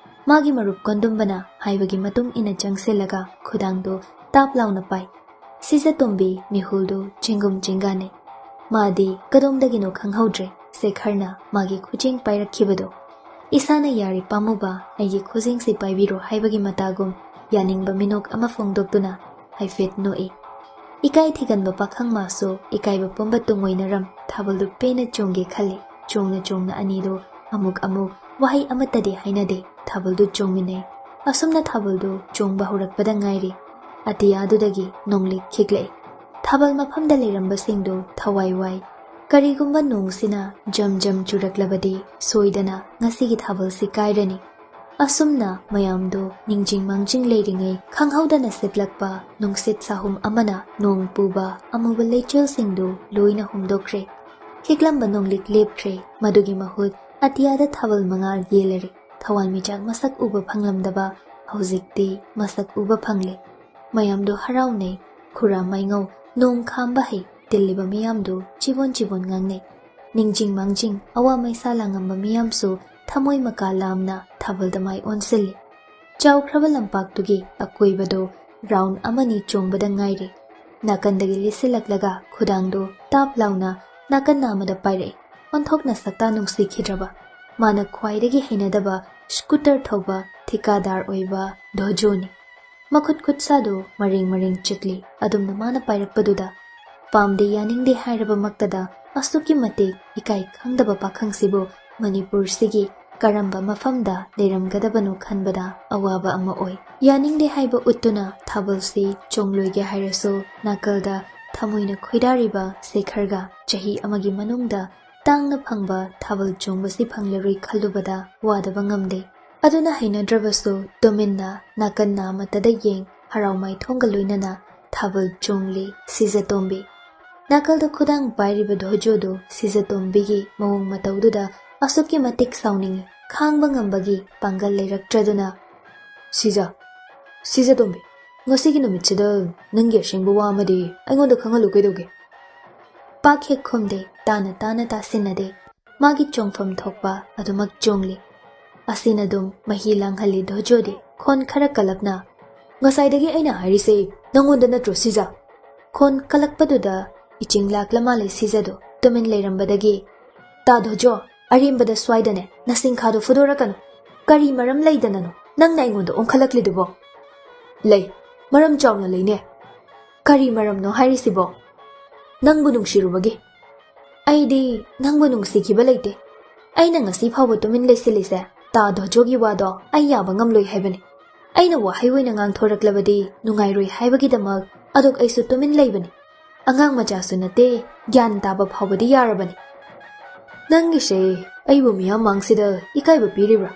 ꯃꯥꯒꯤ ꯃꯔꯨꯞ ꯀꯣꯟꯗꯨꯝꯕꯅ ꯍꯥꯏꯕꯒꯤ ꯃꯇꯨꯡ ꯏꯟꯅ ꯆꯪꯁꯤꯜꯂꯒ ꯈꯨꯗꯥꯡꯗꯨ ꯇꯥꯞ ꯂꯥꯎꯅ ꯄꯥꯏ꯫ ꯁꯤꯖꯇꯣꯝꯕꯤ ꯃꯤꯍꯨꯜꯗꯨ ꯆꯤꯡꯒꯨꯝ ꯆꯤꯡꯒꯥꯅꯩ꯫ ꯃꯥꯗꯤ ꯀꯗꯣꯝꯗꯒꯤꯅꯣ ꯈꯪꯍꯧꯗ꯭ꯔꯦ ꯁꯦꯈꯔꯅ ꯃꯥꯒꯤ ꯈꯨꯖꯤꯡ ꯄꯥꯏꯔꯛꯈꯤꯕꯗꯣ꯫ "ꯏꯁꯥꯅ ꯌꯥꯔꯦ ꯄꯥꯝꯃꯨꯕ, ꯑꯩꯒꯤ ꯈꯨꯖꯤꯡꯁꯤ ꯄꯥꯏꯕꯤꯔꯣ" ꯍꯥꯏꯕꯒꯤ ꯃꯇꯥꯒꯨꯝ ꯌꯥꯅꯤꯡꯕ ꯃꯤꯅꯣꯛ ꯑꯃ ꯐꯣꯡꯗꯣꯛꯇꯨꯅ ꯍꯥꯏꯐꯦꯠ ꯅꯣꯛꯏ꯫ ꯏꯀꯥꯏ ꯊꯤꯒꯟꯕ ꯄꯥꯈꯪ ꯃꯥꯁꯨ ꯏꯀꯥꯏꯕ ꯄꯨꯝꯕ ꯇꯨꯡꯑꯣꯏꯅꯔꯝ ꯊꯥꯕꯜꯗꯨ ꯄꯦꯟꯅ ꯆꯣꯡꯒꯦ ꯈꯜꯂꯤ꯫ ꯆꯣꯡꯅ ꯆꯣꯡꯅ ꯑꯅꯤꯗꯨ ꯑꯃꯨꯛ ꯑꯃꯨꯛ ꯋꯥꯍꯩ ꯑꯃꯠꯇꯗꯤ ꯍꯥꯏꯅꯗꯦ, ꯊꯥꯕꯜꯗꯨ ꯆꯣꯡꯃꯤꯟꯅꯩ꯫ ꯑꯁꯨꯝꯅ ꯊꯥꯕꯜꯗꯨ ꯆꯣꯡꯕ ꯍꯧꯔꯛꯄꯗ ꯉꯥꯏꯔꯤ꯫ ꯑꯇꯤꯌꯥꯗꯨꯗꯒꯤ ꯅꯣꯡꯂꯤꯛ ꯈꯤꯛꯂꯛꯏ꯫ ꯊꯥꯕꯜ ꯃꯐꯝꯗ ꯂꯩꯔꯝꯕꯁꯤꯡꯗꯨ ꯊꯋꯥꯏ ꯋꯥꯏ꯫ ꯀꯔꯤꯒꯨꯝꯕ ꯅꯣꯡꯁꯤꯅ ꯖꯝ ꯖꯝ ꯆꯨꯔꯛꯂꯕꯗꯤ ꯁꯣꯏꯗꯅ ꯉꯁꯤꯒꯤ ꯊꯥꯕꯜꯁꯤ ꯀꯥꯏꯔꯅꯤ꯫ ꯑꯁꯨꯝꯅ ꯃꯌꯥꯝꯗꯨ ꯅꯤꯡꯖꯤꯡ ꯃꯥꯡꯖꯤꯡ ꯂꯩꯔꯤꯉꯩ, ꯈꯪꯍꯧꯗꯅ ꯁꯤꯠꯂꯛꯄ ꯅꯨꯡꯁꯤꯠ ꯁꯥꯍꯨꯝ ꯑꯃꯅ ꯅꯣꯡ ꯄꯨꯕ ꯑꯃꯨꯕ ꯂꯩꯆꯤꯜꯁꯤꯡꯗꯨ ꯂꯣꯏꯅ ꯍꯨꯝꯗꯣꯛꯈ꯭ꯔꯦ꯫ ꯈꯤꯛꯂꯝꯕ ꯅꯣꯡꯂꯤꯛ ꯂꯦꯞꯈ꯭ꯔꯦ꯫ ꯃꯗꯨꯒꯤ ꯃꯍꯨꯠ ꯑꯇꯤꯌꯥꯗ ꯊꯥꯕꯜ ꯃꯉꯥꯜ ꯌꯦꯜꯂꯔꯦ꯫ ꯊꯋꯥꯟꯃꯤꯆꯥꯛ ꯃꯁꯛ ꯎꯕ ꯐꯪꯂꯝꯗꯕ ꯍꯧꯖꯤꯛꯇꯤ ꯃꯁꯛ ꯎꯕ ꯐꯪꯂꯦ꯫ ꯃꯌꯥꯝꯗꯨ ꯍꯔꯥꯎꯅꯩ꯫ ꯈꯨꯔꯥ ꯃꯥꯏꯉꯧ, ꯅꯣꯡ ꯈꯥꯝꯕ ꯍꯩ ꯇꯤꯜꯂꯤꯕ ꯃꯤꯌꯥꯝꯗꯨ ꯆꯤꯕꯣꯟ ꯆꯤꯕꯣꯟ ꯉꯥꯡꯅꯩ꯫ ꯅꯤꯡꯖꯤꯡ ꯃꯥꯡꯖꯤꯡ ꯑꯋꯥ ꯃꯩꯁꯥ ꯂꯥꯡꯉꯝꯕ ꯃꯤꯌꯥꯝꯁꯨ ꯊꯃꯣꯏ ꯃꯀꯥ ꯂꯥꯝꯅ ꯊꯥꯕꯜꯗ ꯃꯥꯏ ꯑꯣꯟꯁꯤꯜꯂꯤ꯫ ꯆꯥꯎꯈ꯭ꯔꯕ ꯂꯝꯄꯥꯛꯇꯨꯒꯤ ꯑꯀꯣꯏꯕꯗꯨ ꯔꯥꯎꯟ ꯑꯃꯅꯤ ꯆꯣꯡꯕꯗ ꯉꯥꯏꯔꯤ꯫ ꯅꯥꯀꯟꯗꯒꯤ ꯂꯤꯠꯁꯤꯜꯂꯛꯂꯒ ꯈꯨꯗꯥꯡꯗꯨ ꯇꯥꯞ ꯂꯥꯎꯅ ꯅꯥꯀꯟ ꯑꯃꯗ ꯄꯥꯏꯔꯛꯏ꯫ ꯑꯣꯟꯊꯣꯛꯅ ꯁꯛꯇꯥ ꯅꯨꯡꯁꯤꯈꯤꯗ꯭ꯔꯕ꯫ ꯃꯥꯅ ꯈ꯭ꯋꯥꯏꯗꯒꯤ ꯍꯩꯅꯗꯕ ꯁ꯭ꯀꯨꯇꯔ ꯊꯧꯕ ꯊꯤꯀꯥꯗꯥꯔ ꯑꯣꯏꯕ ꯙꯣꯖꯣꯅꯤ꯫ ꯃꯈꯨꯠ ꯈꯨꯠꯁꯥꯗꯨ ꯃꯔꯦꯡ ꯃꯔꯦꯡ ꯆꯠꯂꯤ꯫ ꯑꯗꯨꯝꯅ ꯃꯥꯅ ꯄꯥꯏꯔꯛꯄꯗꯨꯗ ꯄꯥꯝꯗꯦ ꯌꯥꯅꯤꯡꯗꯦ ꯍꯥꯏꯔꯕ ꯃꯛꯇꯗ ꯑꯁꯨꯛꯀꯤ ꯃꯇꯤꯛ ꯏꯀꯥꯏ ꯈꯪꯗꯕ ꯄꯥꯈꯪꯁꯤꯕꯨ ꯃꯅꯤꯄꯨꯔꯁꯤꯒꯤ ꯀꯔꯝꯕ ꯃꯐꯝꯗ ꯂꯩꯔꯝꯒꯗꯕꯅꯣ ꯈꯟꯕꯗ ꯑꯋꯥꯕ ꯑꯃ ꯑꯣꯏ꯫ ꯌꯥꯅꯤꯡꯗꯦ ꯍꯥꯏꯕ ꯎꯠꯇꯨꯅ ꯊꯥꯕꯜꯁꯤ ꯆꯣꯡꯂꯣꯏꯒꯦ ꯍꯥꯏꯔꯁꯨ ꯅꯥꯀꯜꯗ ꯊꯃꯣꯏꯅ ꯈꯣꯏꯗꯥꯔꯤꯕ ꯁꯦꯈꯔꯒ ꯆꯍꯤ ꯑꯃꯒꯤ ꯃꯅꯨꯡꯗ ꯇꯥꯡꯅ ꯐꯪꯕ ꯊꯥꯕꯜ ꯆꯣꯡꯕꯁꯤ ꯐꯪꯂꯔꯣꯏ ꯈꯜꯂꯨꯕꯗ ꯋꯥꯗꯕ ꯉꯝꯗꯦ꯫ ꯑꯗꯨꯅ ꯍꯩꯅꯗ꯭ꯔꯕꯁꯨ ꯇꯨꯃꯤꯟꯅ ꯅꯥꯀꯟ ꯅꯥꯃꯠꯇꯗ ꯌꯦꯡ ꯍꯔꯥꯎ ꯃꯥꯏꯊꯣꯡꯒ ꯂꯣꯏꯅꯅ ꯊꯥꯕꯜ ꯆꯣꯡꯂꯤ ꯁꯤꯖꯇꯣꯝꯕꯤ꯫ ꯅꯥꯀꯜꯗ ꯈꯨꯗꯥꯡ ꯄꯥꯏꯔꯤꯕ ꯙꯣꯖꯣꯗꯨ ꯁꯤꯖꯇꯣꯝꯕꯤꯒꯤ ꯃꯑꯣꯡ ꯃꯇꯧꯗꯨꯗ ꯑꯁꯨꯛꯀꯤ ꯃꯇꯤꯛ ꯁꯥꯎꯅꯤꯡꯏ, ꯈꯥꯡꯕ ꯉꯝꯕꯒꯤ ꯄꯥꯡꯒꯜ ꯂꯩꯔꯛꯇ꯭ꯔꯗꯨꯅ, "ꯁꯤꯖ, ꯁꯤꯖꯇꯣꯝꯕꯤ, ꯉꯁꯤꯒꯤ ꯅꯨꯃꯤꯠꯁꯤꯗ ꯅꯪꯒꯤ ꯑꯁꯦꯡꯕ ꯋꯥ ꯑꯃꯗꯤ ꯑꯩꯉꯣꯟꯗ ꯈꯪꯍꯜꯂꯨ ꯀꯩꯗꯧꯒꯦ?" ꯄꯥꯛ ꯍꯦꯛ ꯈꯨꯝꯗꯦ, ꯇꯥꯅ ꯇꯥꯅ ꯇꯥꯁꯤꯟꯅꯗꯦ꯫ ꯃꯥꯒꯤ ꯆꯣꯡꯐꯝ ꯊꯣꯛꯄ ꯑꯗꯨꯃꯛ ꯆꯣꯡꯂꯤ꯫ ꯑꯁꯤꯅ ꯑꯗꯨꯝ ꯃꯍꯤ ꯂꯥꯡꯍꯜꯂꯤ ꯙꯣꯖꯣꯗꯤ꯫ ꯈꯣꯟ ꯈꯔ ꯀꯜꯂꯞꯅ, "ꯉꯁꯥꯏꯗꯒꯤ ꯑꯩꯅ ꯍꯥꯏꯔꯤꯁꯦ ꯅꯪꯉꯣꯟꯗ ꯅꯠꯇ꯭ꯔꯣ ꯁꯤꯖ?" ꯈꯣꯟ ꯀꯜꯂꯛꯄꯗꯨꯗ ꯏꯆꯤꯡ ꯂꯥꯛꯂ ꯃꯥꯜꯂꯦ ꯁꯤꯖꯗꯣ꯫ ꯇꯨꯃꯤꯟ ꯂꯩꯔꯝꯕꯗꯒꯤ, "ꯇꯥ ꯙꯣꯖꯣ, ꯑꯔꯦꯝꯕꯗ ꯁ꯭ꯋꯥꯏꯗꯅꯦ ꯅꯁꯤꯡꯈꯥꯗꯣ ꯐꯨꯗꯣꯔꯛꯀꯅꯨ꯫ ꯀꯔꯤ ꯃꯔꯝ ꯂꯩꯗꯅꯅꯣ ꯅꯪꯅ ꯑꯩꯉꯣꯟꯗ ꯑꯣꯟꯈꯠꯂꯛꯂꯤꯗꯨꯕꯣ?" "ꯂꯩ, ꯃꯔꯝ ꯆꯥꯎꯅ ꯂꯩꯅꯦ꯫" "ꯀꯔꯤ ꯃꯔꯝꯅꯣ ꯍꯥꯏꯔꯤꯁꯤꯕꯣ?" "ꯅꯪꯕꯨ ꯅꯨꯡꯁꯤꯔꯨꯕꯒꯤ꯫" "ꯑꯩꯗꯤ ꯅꯪꯕꯨ ꯅꯨꯡꯁꯤꯈꯤꯕ ꯂꯩꯇꯦ꯫ ꯑꯩꯅ ꯉꯁꯤ ꯐꯥꯎꯕ ꯇꯨꯃꯤꯟ ꯂꯩꯁꯤꯜꯂꯤꯁꯦ ꯇꯥ ꯙꯣꯖꯣꯒꯤ ꯋꯥꯗꯣ ꯑꯩ ꯌꯥꯕ ꯉꯝꯂꯣꯏ ꯍꯥꯏꯕꯅꯤ꯫ ꯑꯩꯅ ꯋꯥꯍꯩ ꯑꯣꯏꯅ ꯉꯥꯡꯊꯣꯔꯛꯂꯕꯗꯤ ꯅꯨꯡꯉꯥꯏꯔꯣꯏ ꯍꯥꯏꯕꯒꯤꯗꯃꯛ ꯑꯗꯨꯛ ꯑꯩꯁꯨ ꯇꯨꯃꯤꯟ ꯂꯩꯕꯅꯤ꯫ ꯑꯉꯥꯡ ꯃꯆꯥꯁꯨ ꯅꯠꯇꯦ, ꯒ꯭ꯌꯥꯟ ꯇꯥꯕ ꯐꯥꯎꯕꯗꯤ ꯌꯥꯔꯕꯅꯤ꯫ ꯅꯪꯒꯤꯁꯦ ꯑꯩꯕꯨ ꯃꯤꯌꯥꯝ ꯃꯥꯡꯁꯤꯗ ꯏꯀꯥꯏꯕ ꯄꯤꯔꯤꯕ꯭ꯔꯥ?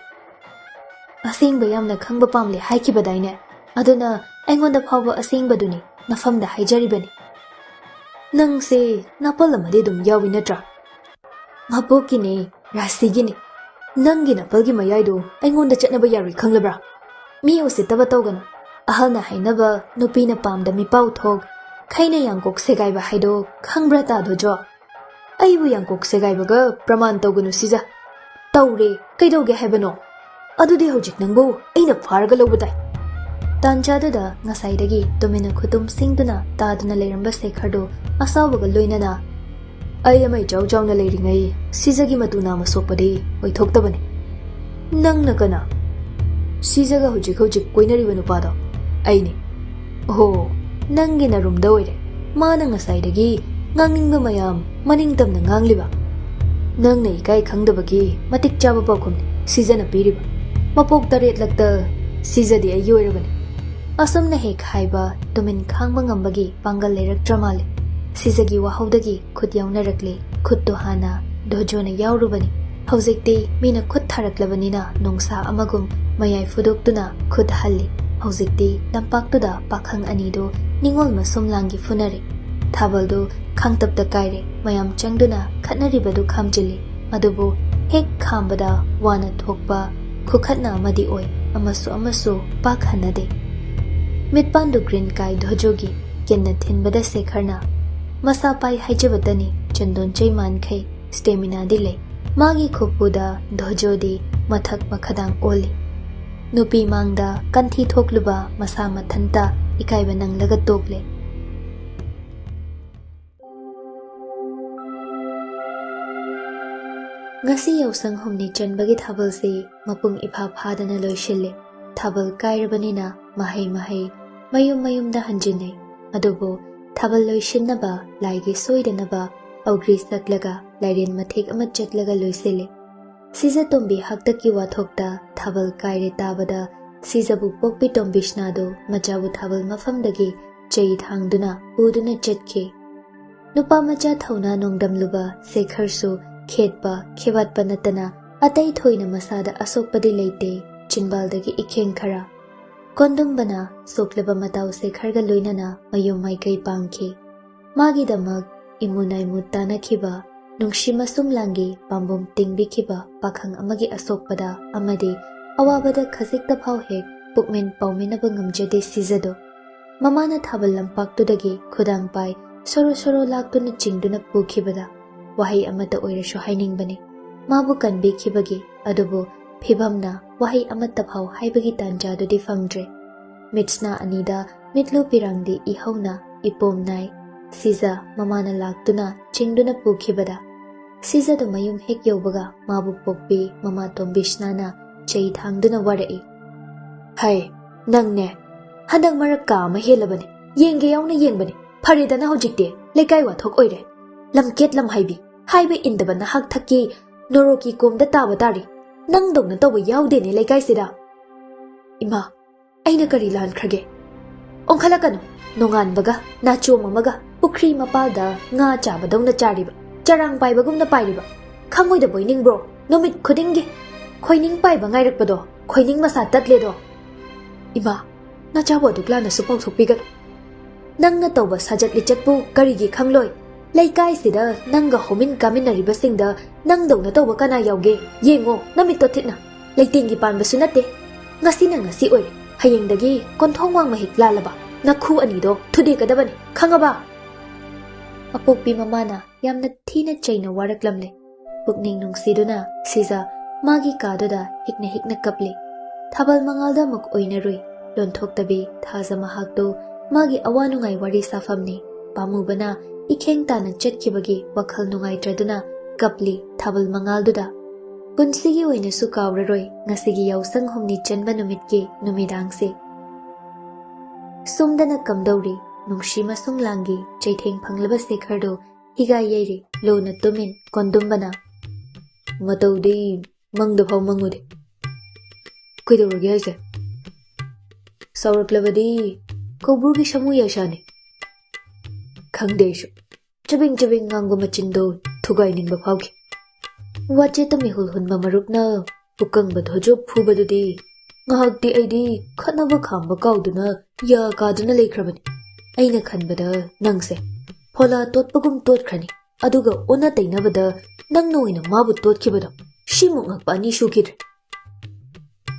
ꯑꯁꯦꯡꯕ ꯌꯥꯝꯅ ꯈꯪꯕ ꯄꯥꯝꯂꯦ ꯍꯥꯏꯈꯤꯕꯗꯥꯏꯅꯦ? ꯑꯗꯨꯅ ꯑꯩꯉꯣꯟꯗ ꯐꯥꯎꯕ ꯑꯁꯦꯡꯕꯗꯨꯅꯤ ꯅꯐꯝꯗ ꯍꯥꯏꯖꯔꯤꯕꯅꯤ꯫ ꯅꯪꯁꯦ ꯅꯥꯄꯜ ꯑꯃꯗꯤ ꯑꯗꯨꯝ ꯌꯥꯎꯏ ꯅꯠꯇ꯭ꯔꯥ? ꯃꯄꯣꯛꯀꯤꯅꯦ, ꯔꯥꯁꯤꯒꯤꯅꯦ꯫ ꯅꯪꯒꯤ ꯅꯥꯄꯜꯒꯤ ꯃꯌꯥꯏꯗꯣ ꯑꯩꯉꯣꯟꯗ ꯆꯠꯅꯕ ꯌꯥꯔꯣꯏ ꯈꯪꯂꯕ꯭ꯔꯥ? ꯃꯤ ꯎꯁꯤꯠꯇꯕ ꯇꯧꯒꯅꯨ꯫ ꯑꯍꯜꯅ ꯍꯥꯏꯅꯕ ꯅꯨꯄꯤꯅ ꯄꯥꯝꯗ ꯃꯤꯄꯥꯎ ꯊꯣꯛ, ꯈꯩꯅ ꯌꯥꯡꯀꯣꯛ ꯁꯦꯒꯥꯏꯕ ꯍꯥꯏꯗꯣ ꯈꯪꯕ꯭ꯔꯥ ꯇꯥꯗꯣ ꯖꯣ? ꯑꯩꯕꯨ ꯌꯥꯡꯀꯣꯛ ꯁꯦꯒꯥꯏꯕꯒ ꯄ꯭ꯔꯃꯥꯟ ꯇꯧꯒꯅꯨ ꯁꯤꯖ꯫ ꯇꯧꯔꯦ, ꯀꯩꯗꯧꯒꯦ ꯍꯥꯏꯕꯅꯣ? ꯑꯗꯨꯗꯤ ꯍꯧꯖꯤꯛ ꯅꯪꯕꯨ ꯑꯩꯅ ꯐꯥꯔꯒ ꯂꯧꯕ ꯇꯥꯏ꯫ ꯇꯥꯟꯖꯥꯗꯨꯗ ꯉꯁꯥꯏꯗꯒꯤ ꯇꯨꯃꯤꯟꯅ ꯈꯨꯇꯨꯝ ꯁꯤꯡꯗꯨꯅ ꯇꯥꯗꯨꯅ ꯂꯩꯔꯝꯕ ꯁꯦꯈꯔꯗꯨ ꯑꯁꯥꯎꯕꯒ ꯂꯣꯏꯅꯅ, "ꯑꯩ ꯑꯃ ꯏꯆꯥꯎ ꯆꯥꯎꯅ ꯂꯩꯔꯤꯉꯩ ꯁꯤꯖꯒꯤ ꯃꯇꯨ ꯅꯥꯝꯃ ꯁꯣꯛꯄꯗꯤ ꯑꯣꯏꯊꯣꯛꯇꯕꯅꯤ꯫ ꯅꯪꯅ ꯀꯅꯥ? ꯁꯤꯖꯒ ꯍꯧꯖꯤꯛ ꯍꯧꯖꯤꯛ ꯀꯣꯏꯅꯔꯤꯕ ꯅꯨꯄꯥꯗꯣ ꯑꯩꯅꯤ꯫ ꯑꯣꯍꯣ, ꯅꯪꯒꯤ ꯅꯔꯨꯝꯗ ꯑꯣꯏꯔꯦ ꯃꯥꯅ ꯉꯁꯥꯏꯗꯒꯤ ꯉꯥꯡꯅꯤꯡꯕ ꯃꯌꯥꯝ ꯃꯅꯤꯡ ꯇꯝꯅ ꯉꯥꯡꯂꯤꯕ꯫ ꯅꯪꯅ ꯏꯀꯥꯏ ꯈꯪꯗꯕꯒꯤ ꯃꯇꯤꯛ ꯆꯥꯕ ꯄꯥꯎꯈꯨꯝꯅꯤ ꯁꯤꯖꯅ ꯄꯤꯔꯤꯕ꯫ ꯃꯄꯣꯛ ꯇꯔꯦꯠꯂꯛꯇ ꯁꯤꯖꯗꯤ ꯑꯩꯒꯤ ꯑꯣꯏꯔꯕꯅꯤ꯫" ꯑꯁꯨꯝꯅ ꯍꯦꯛ ꯍꯥꯏꯕ ꯇꯨꯃꯤꯟ ꯈꯥꯡꯕ ꯉꯝꯕꯒꯤ ꯄꯥꯡꯒꯜ ꯂꯩꯔꯛꯇ꯭ꯔ ꯃꯥꯜꯂꯦ꯫ ꯁꯤꯖꯒꯤ ꯋꯥꯍꯧꯗꯒꯤ ꯈꯨꯠ ꯌꯥꯎꯅꯔꯛꯂꯦ꯫ ꯈꯨꯠꯇꯨ ꯍꯥꯟꯅ ꯙꯣꯖꯣꯅ ꯌꯥꯎꯔꯨꯕꯅꯤ꯫ ꯍꯧꯖꯤꯛꯇꯤ ꯃꯤꯅ ꯈꯨꯠ ꯊꯥꯔꯛꯂꯕꯅꯤꯅ ꯅꯣꯡꯁꯥ ꯑꯃꯒꯨꯝ ꯃꯌꯥꯏ ꯐꯨꯗꯣꯛꯇꯨꯅ ꯈꯨꯠ ꯍꯜꯂꯤ꯫ ꯍꯧꯖꯤꯛꯇꯤ ꯂꯝꯄꯥꯛꯇꯨꯗ ꯄꯥꯈꯪ ꯑꯅꯤꯗꯨ ꯅꯤꯡꯉꯣꯜ ꯃꯁꯨꯝ ꯂꯥꯡꯒꯤ ꯐꯨꯅꯔꯦ꯫ ꯊꯥꯕꯜꯗꯨ ꯈꯥꯡꯇꯞꯇ ꯀꯥꯏꯔꯦ꯫ ꯃꯌꯥꯝ ꯆꯪꯗꯨꯅ ꯈꯠꯅꯔꯤꯕꯗꯨ ꯈꯥꯝꯖꯤꯜꯂꯤ꯫ ꯑꯗꯨꯕꯨ ꯍꯦꯛ ꯈꯥꯝꯕꯗ ꯋꯥꯅ ꯊꯣꯛꯄ ꯈꯨꯈꯠꯅ ꯑꯃꯗꯤ ꯑꯣꯏ꯫ ꯑꯃꯁꯨ ꯑꯃꯁꯨ ꯄꯥꯛ ꯍꯟꯅꯗꯦ꯫ ꯃꯤꯠꯄꯥꯟꯗꯨ ꯒ꯭ꯔꯤꯟ ꯀꯥꯏ ꯙꯣꯖꯣꯒꯤ꯫ ꯀꯦꯟꯅ ꯊꯤꯟꯕꯗ ꯁꯦꯈꯔꯅ, "ꯃꯁꯥ ꯄꯥꯏ ꯍꯥꯏꯖꯕꯇꯅꯤ, ꯆꯟꯗꯣꯟ ꯆꯩ ꯃꯥꯟꯈꯩ ꯁ꯭ꯇꯦꯃꯤꯅꯥꯗꯤ ꯂꯩ꯫" ꯃꯥꯒꯤ ꯈꯨꯐꯨꯗ ꯙꯣꯖꯣꯗꯤ ꯃꯊꯛ ꯃꯈꯥꯗꯥꯡ ꯑꯣꯜꯂꯤ꯫ ꯅꯨꯄꯤ ꯃꯥꯡꯗ ꯀꯟꯊꯤ ꯊꯣꯛꯂꯨꯕ ꯃꯁꯥ ꯃꯊꯟꯇ ꯏꯀꯥꯏꯕ ꯅꯪꯂꯒ ꯇꯣꯛꯂꯦ꯫ ꯉꯁꯤ ꯌꯥꯎꯁꯪ ꯍꯨꯝꯅꯤ ꯆꯟꯕꯒꯤ ꯊꯥꯕꯜꯁꯤ ꯃꯄꯨꯡ ꯏꯐꯥ ꯐꯥꯗꯅ ꯂꯣꯏꯁꯤꯜꯂꯦ꯫ ꯊꯥꯕꯜ ꯀꯥꯏꯔꯕꯅꯤꯅ ꯃꯍꯩ ꯃꯍꯩ ꯃꯌꯨꯝ ꯃꯌꯨꯝꯗ ꯍꯟꯖꯤꯟꯅꯩ꯫ ꯑꯗꯨꯕꯨ ꯊꯥꯕꯜ ꯂꯣꯏꯁꯤꯟꯅꯕ ꯂꯥꯏꯒꯤ ꯁꯣꯏꯗꯅꯕ ꯑꯧꯒ꯭ꯔꯤ ꯁꯛꯂꯒ ꯂꯥꯏꯔꯦꯟ ꯃꯊꯦꯛ ꯑꯃ ꯆꯠꯂꯒ ꯂꯣꯏꯁꯤꯜꯂꯦ꯫ ꯁꯤꯖꯇꯣꯝꯕꯤ ꯍꯥꯛꯇꯛꯀꯤ ꯋꯥꯊꯣꯛꯇ ꯊꯥꯕꯜ ꯀꯥꯏꯔꯦ ꯇꯥꯕꯗ ꯁꯤꯖꯕꯨ ꯄꯣꯛꯄꯤ ꯇꯣꯝꯕꯤꯁꯅꯥꯗꯨ ꯃꯆꯥꯕꯨ ꯊꯥꯕꯜ ꯃꯐꯝꯗꯒꯤ ꯆꯩ ꯊꯥꯡꯗꯨꯅ ꯄꯨꯗꯨꯅ ꯆꯠꯈꯤ꯫ ꯅꯨꯄꯥ ꯃꯆꯥ ꯊꯧꯅꯥ ꯅꯣꯡꯗꯝꯂꯨꯕ ꯁꯦꯈꯔꯁꯨ ꯈꯦꯠꯄ ꯈꯦꯋꯥꯠꯄ ꯅꯠꯇꯅ ꯑꯇꯩ ꯊꯣꯏꯅ ꯃꯁꯥꯗ ꯑꯁꯣꯛꯄꯗꯤ ꯂꯩꯇꯦ, ꯆꯤꯟꯕꯥꯜꯗꯒꯤ ꯏꯈꯦꯡ ꯈꯔ꯫ ꯀꯣꯟꯗꯨꯝꯕꯅ ꯁꯣꯛꯂꯕ ꯃꯇꯥꯎ ꯁꯦꯈꯔꯒ ꯂꯣꯏꯅꯅ ꯃꯌꯨꯝ ꯃꯥꯏꯀꯩ ꯄꯥꯡꯈꯤ꯫ ꯃꯥꯒꯤꯗꯃꯛ ꯏꯃꯨ ꯅꯥꯏꯃꯨ ꯇꯥꯅꯈꯤꯕ, ꯅꯨꯡꯁꯤ ꯃꯁꯨꯝ ꯂꯥꯡꯒꯤ ꯄꯥꯝꯕꯣꯝ ꯇꯤꯡꯕꯤꯈꯤꯕ ꯄꯥꯈꯪ ꯑꯃꯒꯤ ꯑꯁꯣꯛꯄꯗ ꯑꯃꯗꯤ ꯑꯋꯥꯕꯗ ꯈꯖꯤꯛꯇ ꯐꯥꯎ ꯍꯦꯛ ꯄꯨꯛꯃꯦꯟ ꯄꯥꯎꯃꯤꯟꯅꯕ ꯉꯝꯖꯗꯦ ꯁꯤꯖꯗꯣ꯫ ꯃꯃꯥꯅ ꯊꯥꯕꯜ ꯂꯝꯄꯥꯛꯇꯨꯗꯒꯤ ꯈꯨꯗꯥꯡ ꯄꯥꯏ ꯁꯣꯔꯣ ꯁꯣꯔꯣ ꯂꯥꯛꯇꯨꯅ ꯆꯤꯡꯗꯨꯅ ꯄꯨꯈꯤꯕꯗ ꯋꯥꯍꯩ ꯑꯃꯠꯇ ꯑꯣꯏꯔꯁꯨ ꯍꯥꯏꯅꯤꯡꯕꯅꯤ꯫ ꯃꯥꯕꯨ ꯀꯟꯕꯤꯈꯤꯕꯒꯤ, ꯑꯗꯨꯕꯨ ꯐꯤꯚꯝꯅ ꯋꯥꯍꯩ ꯑꯃꯠꯇ ꯐꯥꯎ ꯍꯥꯏꯕꯒꯤ ꯇꯥꯟꯖꯥꯗꯨꯗꯤ ꯐꯪꯗ꯭ꯔꯦ꯫ ꯃꯤꯠꯁꯅꯥ ꯑꯅꯤꯗ ꯃꯤꯠꯂꯨ ꯄꯤꯔꯥꯡꯗꯤ ꯏꯍꯧꯅ ꯏꯄꯣꯝ ꯅꯥꯏ꯫ ꯁꯤꯖ ꯃꯃꯥꯅ ꯂꯥꯛꯇꯨꯅ ꯆꯤꯡꯗꯨꯅ ꯄꯨꯈꯤꯕꯗ, ꯁꯤꯖꯗꯨ ꯃꯌꯨꯝ ꯍꯦꯛ ꯌꯧꯕꯒ ꯃꯥꯕꯨ ꯄꯣꯛꯄꯤ ꯃꯃꯥ ꯇꯣꯝꯕꯤꯁꯅꯥꯅ ꯆꯩ ꯊꯥꯡꯗꯨꯅ ꯋꯥꯔꯛꯏ꯫ "ꯍꯩ, ꯅꯪꯅꯦ, ꯍꯟꯗꯛ ꯃꯔꯛ ꯀꯥ ꯑꯃ ꯍꯦꯜꯂꯕꯅꯦ꯫ ꯌꯦꯡꯒꯦ ꯌꯥꯎꯅ ꯌꯦꯡꯕꯅꯦ꯫ ꯐꯔꯦꯗꯅ ꯍꯧꯖꯤꯛꯇꯤ, ꯂꯩꯀꯥꯏ ꯋꯥꯊꯣꯛ ꯑꯣꯏꯔꯦ꯫ ꯂꯝꯀꯦꯠ ꯂꯝꯍꯥꯏꯕꯤ, ꯍꯥꯏꯕ ꯏꯟꯗꯕ ꯅꯍꯥꯛ ꯊꯛꯀꯤ ꯅꯣꯔꯣꯛꯀꯤ ꯀꯣꯝꯗ ꯇꯥꯕ ꯇꯥꯔꯤ꯫ ꯅꯪꯗꯧꯅ ꯇꯧꯕ ꯌꯥꯎꯗꯦꯅꯦ ꯂꯩꯀꯥꯏꯁꯤꯗ꯫" "ꯏꯃꯥ, ꯑꯩꯅ ꯀꯔꯤ ꯂꯥꯟꯈ꯭ꯔꯒꯦ?" "ꯑꯣꯟꯈꯠꯂꯛꯀꯅꯨ꯫ ꯅꯣꯡꯉꯥꯟꯕꯒ ꯅꯥꯆꯣꯝ ꯑꯃꯒ ꯄꯨꯈ꯭ꯔꯤ ꯃꯄꯥꯜꯗ ꯉꯥ ꯆꯥꯕꯗꯧꯅ ꯆꯥꯔꯤꯕ, ꯆꯔꯥꯡ ꯄꯥꯏꯕꯒꯨꯝꯅ ꯄꯥꯏꯔꯤꯕ꯫ ꯈꯪꯉꯣꯏꯗꯕꯣꯏ ꯅꯤꯡꯕ꯭ꯔꯣ? ꯅꯨꯃꯤꯠ ꯈꯨꯗꯤꯡꯒꯤ ꯈꯣꯏꯅꯤꯡ ꯄꯥꯏꯕ ꯉꯥꯏꯔꯛꯄꯗꯣ, ꯈꯣꯏꯅꯤꯡ ꯃꯁꯥ ꯇꯠꯂꯦꯗꯣ꯫" "ꯏꯃꯥ, ꯅꯆꯥꯕꯨ ꯑꯗꯨꯛ ꯂꯥꯟꯅꯁꯨ ꯄꯥꯎꯊꯣꯛꯄꯤꯒꯅꯨ꯫ ꯅꯪꯅ ꯇꯧꯕ ꯁꯥꯖꯠ ꯂꯤꯆꯠꯄꯨ ꯀꯔꯤꯒꯤ ꯈꯪꯂꯣꯏ? ꯂꯩꯀꯥꯏꯁꯤꯗ ꯅꯪꯒ ꯍꯧꯃꯤꯟ ꯀꯥꯃꯤꯟꯅꯔꯤꯕꯁꯤꯡꯗ ꯅꯪꯗꯧꯅ ꯇꯧꯕ ꯀꯅꯥ ꯌꯥꯎꯒꯦ? ꯌꯦꯡꯉꯣ, ꯅꯃꯤꯠꯇꯣ ꯊꯤꯠꯅ꯫ ꯂꯩꯇꯦꯡꯒꯤ ꯄꯥꯟꯕꯁꯨ ꯅꯠꯇꯦ꯫ ꯉꯁꯤꯅ ꯉꯁꯤ ꯑꯣꯏꯔꯦ, ꯍꯌꯦꯡꯗꯒꯤ ꯀꯣꯟꯊꯣꯡ ꯋꯥꯡꯃ ꯍꯦꯛ ꯂꯥꯜꯂꯕ, ꯅꯈꯨ ꯑꯅꯤꯗꯣ ꯊꯨꯗꯦꯛꯀꯗꯕꯅꯤ, ꯈꯪꯉꯕ?" ꯑꯄꯣꯛꯄꯤ ꯃꯃꯥꯅ ꯌꯥꯝꯅ ꯊꯤꯅ ꯆꯩꯅ ꯋꯥꯔꯛꯂꯝꯂꯦ꯫ ꯄꯨꯛꯅꯤꯡ ꯅꯨꯡꯁꯤꯗꯨꯅ ꯁꯤꯖ ꯃꯥꯒꯤ ꯀꯥꯗꯨꯗ ꯍꯤꯛꯅ ꯍꯤꯛꯅ ꯀꯞꯂꯤ꯫ ꯊꯥꯕꯜ ꯃꯉꯥꯜꯗ ꯑꯃꯨꯛ ꯑꯣꯏꯅꯔꯨꯏ꯫ ꯂꯣꯟꯊꯣꯛꯇꯕꯤ ꯊꯥꯖ ꯃꯍꯥꯛꯇꯨ ꯃꯥꯒꯤ ꯑꯋꯥ ꯅꯨꯡꯉꯥꯏ ꯋꯥꯔꯤ ꯁꯥꯐꯝꯅꯤ꯫ ꯄꯥꯝꯃꯨꯕꯅ ꯏꯈꯦꯡ ꯇꯥꯅ ꯆꯠꯈꯤꯕꯒꯤ ꯋꯥꯈꯜ ꯅꯨꯡꯉꯥꯏꯇ꯭ꯔꯗꯨꯅ ꯀꯞꯂꯤ ꯊꯥꯕꯜ ꯃꯉꯥꯜꯗꯨꯗ꯫ ꯄꯨꯟꯁꯤꯒꯤ ꯑꯣꯏꯅꯁꯨ ꯀꯥꯎꯔꯔꯣꯏ ꯉꯁꯤꯒꯤ ꯌꯥꯎꯁꯪ ꯍꯨꯝꯅꯤ ꯆꯟꯕ ꯅꯨꯃꯤꯠꯀꯤ ꯅꯨꯃꯤꯗꯥꯡꯁꯦ꯫ ꯁꯨꯝꯗꯅ ꯀꯝꯗꯧꯔꯤ ꯅꯨꯡꯁꯤ ꯃꯁꯨꯝ ꯂꯥꯡꯒꯤ ꯆꯩꯊꯦꯡ ꯐꯪꯂꯕ ꯁꯦꯈꯔꯗꯨ ꯍꯤꯒꯥꯏ ꯌꯩꯔꯤ ꯂꯨꯅ ꯇꯨꯃꯤꯟ ꯀꯣꯟꯗꯨꯝꯕꯅ꯫ "ꯃꯇꯧꯗꯤ ꯃꯪꯗ ꯐꯥꯎ ꯃꯪꯉꯨꯗꯦ꯫ ꯀꯩꯗꯧꯔꯒꯦ ꯍꯥꯏꯁꯦ?" ꯆꯥꯎꯔꯛꯂꯕꯗꯤ ꯀꯧꯕ꯭ꯔꯨꯒꯤ ꯁꯥꯃꯨ ꯌꯥꯁꯥꯅꯤ꯫ ꯈꯪꯗꯦ ꯑꯩꯁꯨ꯫ ꯆꯕꯦꯡ ꯆꯕꯦꯡ ꯉꯥꯡꯕ ꯃꯆꯤꯟꯗꯣ ꯊꯨꯒꯥꯏꯅꯤꯡꯕ ꯐꯥꯎꯈꯤ꯫ ꯋꯥꯆꯦꯠꯇ ꯃꯤꯍꯨꯜ ꯍꯨꯟꯕ ꯃꯔꯨꯞꯅ ꯄꯨꯀꯪꯕ ꯊꯣꯖꯣꯞ ꯐꯨꯕꯗꯨꯗꯤ ꯉꯥꯏꯍꯥꯛꯇꯤ ꯑꯩꯗꯤ ꯈꯠꯅꯕ ꯈꯥꯝꯕ ꯀꯥꯎꯗꯨꯅ ꯌꯥ ꯀꯥꯗꯨꯅ ꯂꯩꯈ꯭ꯔꯕꯅꯤ꯫ ꯑꯩꯅ ꯈꯟꯕꯗ ꯅꯪꯁꯦ ꯐꯣꯂꯥ ꯇꯣꯠꯄꯒꯨꯝ ꯇꯣꯠꯈ꯭ꯔꯅꯤ, ꯑꯗꯨꯒ ꯑꯣꯟꯅ ꯇꯩꯅꯕꯗ ꯅꯪꯅ ꯑꯣꯏꯅ ꯃꯥꯕꯨ ꯇꯣꯠꯈꯤꯕꯗꯣ ꯁꯤꯃꯨꯛ ꯉꯛꯄ ꯑꯅꯤ ꯁꯨꯈꯤꯗ꯭ꯔꯦ꯫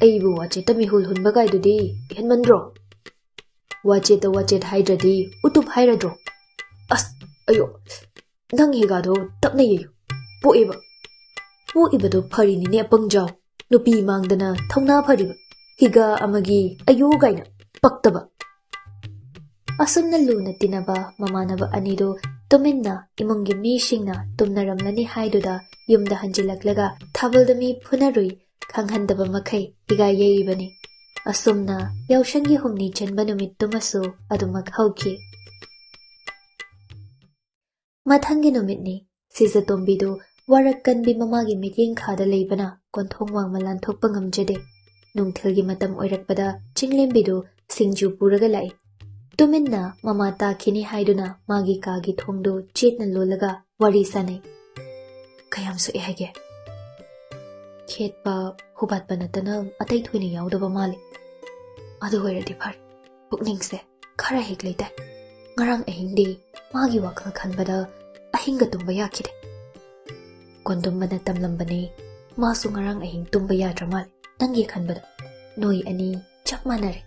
ꯑꯩꯕꯨ ꯋꯥꯆꯦꯠꯇ ꯃꯤꯍꯨꯜ ꯍꯨꯟꯕ ꯀꯥꯏꯗꯨꯗꯤ ꯍꯦꯟꯃꯟꯗ꯭ꯔꯣ? ꯋꯥꯆꯦꯠꯇ ꯋꯥꯆꯦꯠ ꯍꯥꯏꯗ꯭ꯔꯗꯤ ꯎꯇꯨꯞ ꯍꯥꯏꯔꯗ꯭ꯔꯣ? ꯑꯁ, ꯑꯌꯣ, ꯅꯪ ꯍꯤꯒꯥꯗꯣ ꯇꯞꯅ ꯌꯩꯌꯨ꯫ ꯄꯣꯛꯏꯕ, ꯄꯣꯛꯏꯕꯗꯣ ꯐꯔꯤꯅꯤꯅꯦ ꯑꯄꯪꯖꯥꯎ꯫ ꯅꯨꯄꯤ ꯃꯥꯡꯗꯅ ꯊꯧꯅꯥ ꯐꯔꯤꯕ꯫ ꯍꯤꯒꯥ ꯑꯃꯒꯤ ꯑꯌꯣ ꯀꯥꯏꯅ ꯄꯛꯇꯕ꯫ ꯑꯁꯨꯝꯅ ꯂꯨꯅ ꯇꯤꯟꯅꯕ ꯃꯃꯥꯟꯅꯕ ꯑꯅꯤꯗꯨ ꯇꯨꯃꯤꯟꯅ ꯏꯃꯨꯡꯒꯤ ꯃꯤꯁꯤꯡꯅ ꯇꯨꯝꯅꯔꯝꯂꯅꯤ ꯍꯥꯏꯗꯨꯗ ꯌꯨꯝꯗ ꯍꯟꯖꯤꯜꯂꯛꯂꯒ ꯊꯥꯕꯜꯗ ꯃꯤ ꯐꯨꯅꯔꯨꯏ ꯈꯪꯍꯟꯗꯕ ꯃꯈꯩ ꯍꯤꯒꯥ ꯌꯩꯔꯤꯕꯅꯤ꯫ ꯑꯁꯨꯝꯅ ꯌꯥꯎꯁꯪꯒꯤ ꯍꯨꯝꯅꯤ ꯆꯟꯕ ꯅꯨꯃꯤꯠꯇꯨꯃꯁꯨ ꯑꯗꯨꯃꯛ ꯍꯧꯈꯤ꯫ ꯃꯊꯪꯒꯤ ꯅꯨꯃꯤꯠꯅꯤ꯫ ꯁꯤꯖꯇꯣꯝꯕꯤꯗꯨ ꯋꯥꯔꯛ ꯀꯟꯕꯤ ꯃꯃꯥꯒꯤ ꯃꯤꯠꯌꯦꯡ ꯈꯥꯗ ꯂꯩꯕꯅ ꯀꯣꯟꯊꯣꯡ ꯋꯥꯡꯃ ꯂꯥꯟꯊꯣꯛꯄ ꯉꯝꯖꯗꯦ꯫ ꯅꯨꯡꯊꯤꯜꯒꯤ ꯃꯇꯝ ꯑꯣꯏꯔꯛꯄꯗ ꯆꯤꯡꯂꯦꯝꯕꯤꯗꯨ ꯁꯤꯡꯖꯨ ꯄꯨꯔꯒ ꯂꯥꯛꯏ꯫ ꯇꯨꯃꯤꯟꯅ ꯃꯃꯥ ꯇꯥꯈꯤꯅꯤ ꯍꯥꯏꯗꯨꯅ ꯃꯥꯒꯤ ꯀꯥꯒꯤ ꯊꯣꯡꯗꯨ ꯆꯦꯠꯅ ꯂꯣꯜꯂꯒ ꯋꯥꯔꯤ ꯁꯥꯅꯩ꯫ "ꯀꯌꯥꯝ ꯁꯣꯛꯑꯦ ꯍꯥꯏꯒꯦ?" "ꯈꯦꯠꯄ, ꯍꯨꯕꯥꯠꯄ ꯅꯠꯇꯅ ꯑꯇꯩ ꯊꯣꯏꯅ ꯌꯥꯎꯗꯕ ꯃꯥꯜꯂꯤ꯫ ꯑꯗꯨ ꯑꯣꯏꯔꯗꯤ ꯐꯔꯦ꯫ ꯄꯨꯛꯅꯤꯡꯁꯦ ꯈꯔ ꯍꯦꯛ ꯂꯩꯇꯥꯏ꯫ ꯉꯔꯥꯡ ꯑꯍꯤꯡꯗꯤ ꯃꯥꯒꯤ ꯋꯥꯈꯜ ꯈꯟꯕꯗ ꯑꯍꯤꯡꯒ ꯇꯨꯝꯕ ꯌꯥꯈꯤꯗꯦ꯫ ꯀꯣꯟꯗꯨꯝꯕꯅ ꯇꯝꯂꯝꯕꯅꯤ, ꯃꯥꯁꯨ ꯉꯔꯥꯡ ꯑꯍꯤꯡ ꯇꯨꯝꯕ ꯌꯥꯗ꯭ꯔ ꯃꯥꯜꯂꯦ꯫ ꯅꯪꯒꯤ ꯈꯟꯕꯗ ꯅꯣꯏ ꯑꯅꯤ ꯆꯞ ꯃꯥꯟꯅꯔꯦ꯫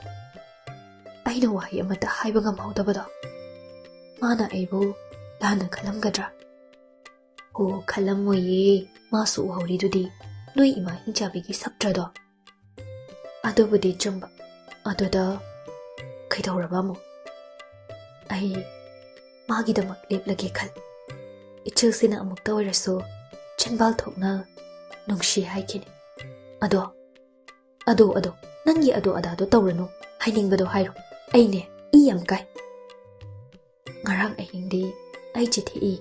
ꯑꯩꯅ ꯋꯥꯍꯩ ꯑꯃꯠꯇ ꯍꯥꯏꯕ ꯉꯝꯍꯧꯗꯕꯗꯣ꯫ ꯃꯥꯅ ꯑꯩꯕꯨ ꯂꯥꯟꯅ ꯈꯜꯂꯝꯒꯗ꯭ꯔꯥ?" "ꯍꯣ, ꯈꯜꯂꯝꯃꯣꯏꯌꯦ꯫ ꯃꯥꯁꯨ ꯎꯍꯧꯔꯤꯗꯨꯗꯤ, ꯅꯣꯏ ꯏꯃꯥ ꯍꯤꯡꯆꯥꯕꯤꯒꯤ ꯁꯛꯇ꯭ꯔꯗꯣ꯫" "ꯑꯗꯨꯕꯨꯗꯤ ꯆꯨꯝꯕ꯫ ꯑꯗꯨꯗ ꯀꯩꯗꯧꯔꯕ ꯑꯃꯨꯛ?" "ꯑꯩ ꯃꯥꯒꯤꯗꯃꯛ ꯂꯦꯞꯂꯒꯦ ꯈꯜꯂꯤ꯫" ꯏꯆꯤꯜꯁꯤꯅ ꯑꯃꯨꯛꯇ ꯑꯣꯏꯔꯁꯨ ꯆꯤꯟꯕꯥꯜ ꯊꯣꯛꯅ ꯅꯨꯡꯁꯤ ꯍꯥꯏꯈꯤꯅꯤ꯫ "ꯑꯗꯣ, ꯑꯗꯣ, ꯑꯗꯣ, ꯅꯪꯒꯤ ꯑꯗꯣ ꯑꯗꯥꯗꯣ ꯇꯧꯔꯅꯨ꯫ ꯍꯥꯏꯅꯤꯡꯕꯗꯣ ꯍꯥꯏꯔꯣ꯫ ꯑꯩꯅꯦ, ꯏ ꯌꯥꯝ ꯀꯥꯏ꯫ ꯉꯔꯥꯡ ꯑꯍꯤꯡꯗꯤ ꯑꯩ ꯆꯤꯊꯤ ꯏ꯫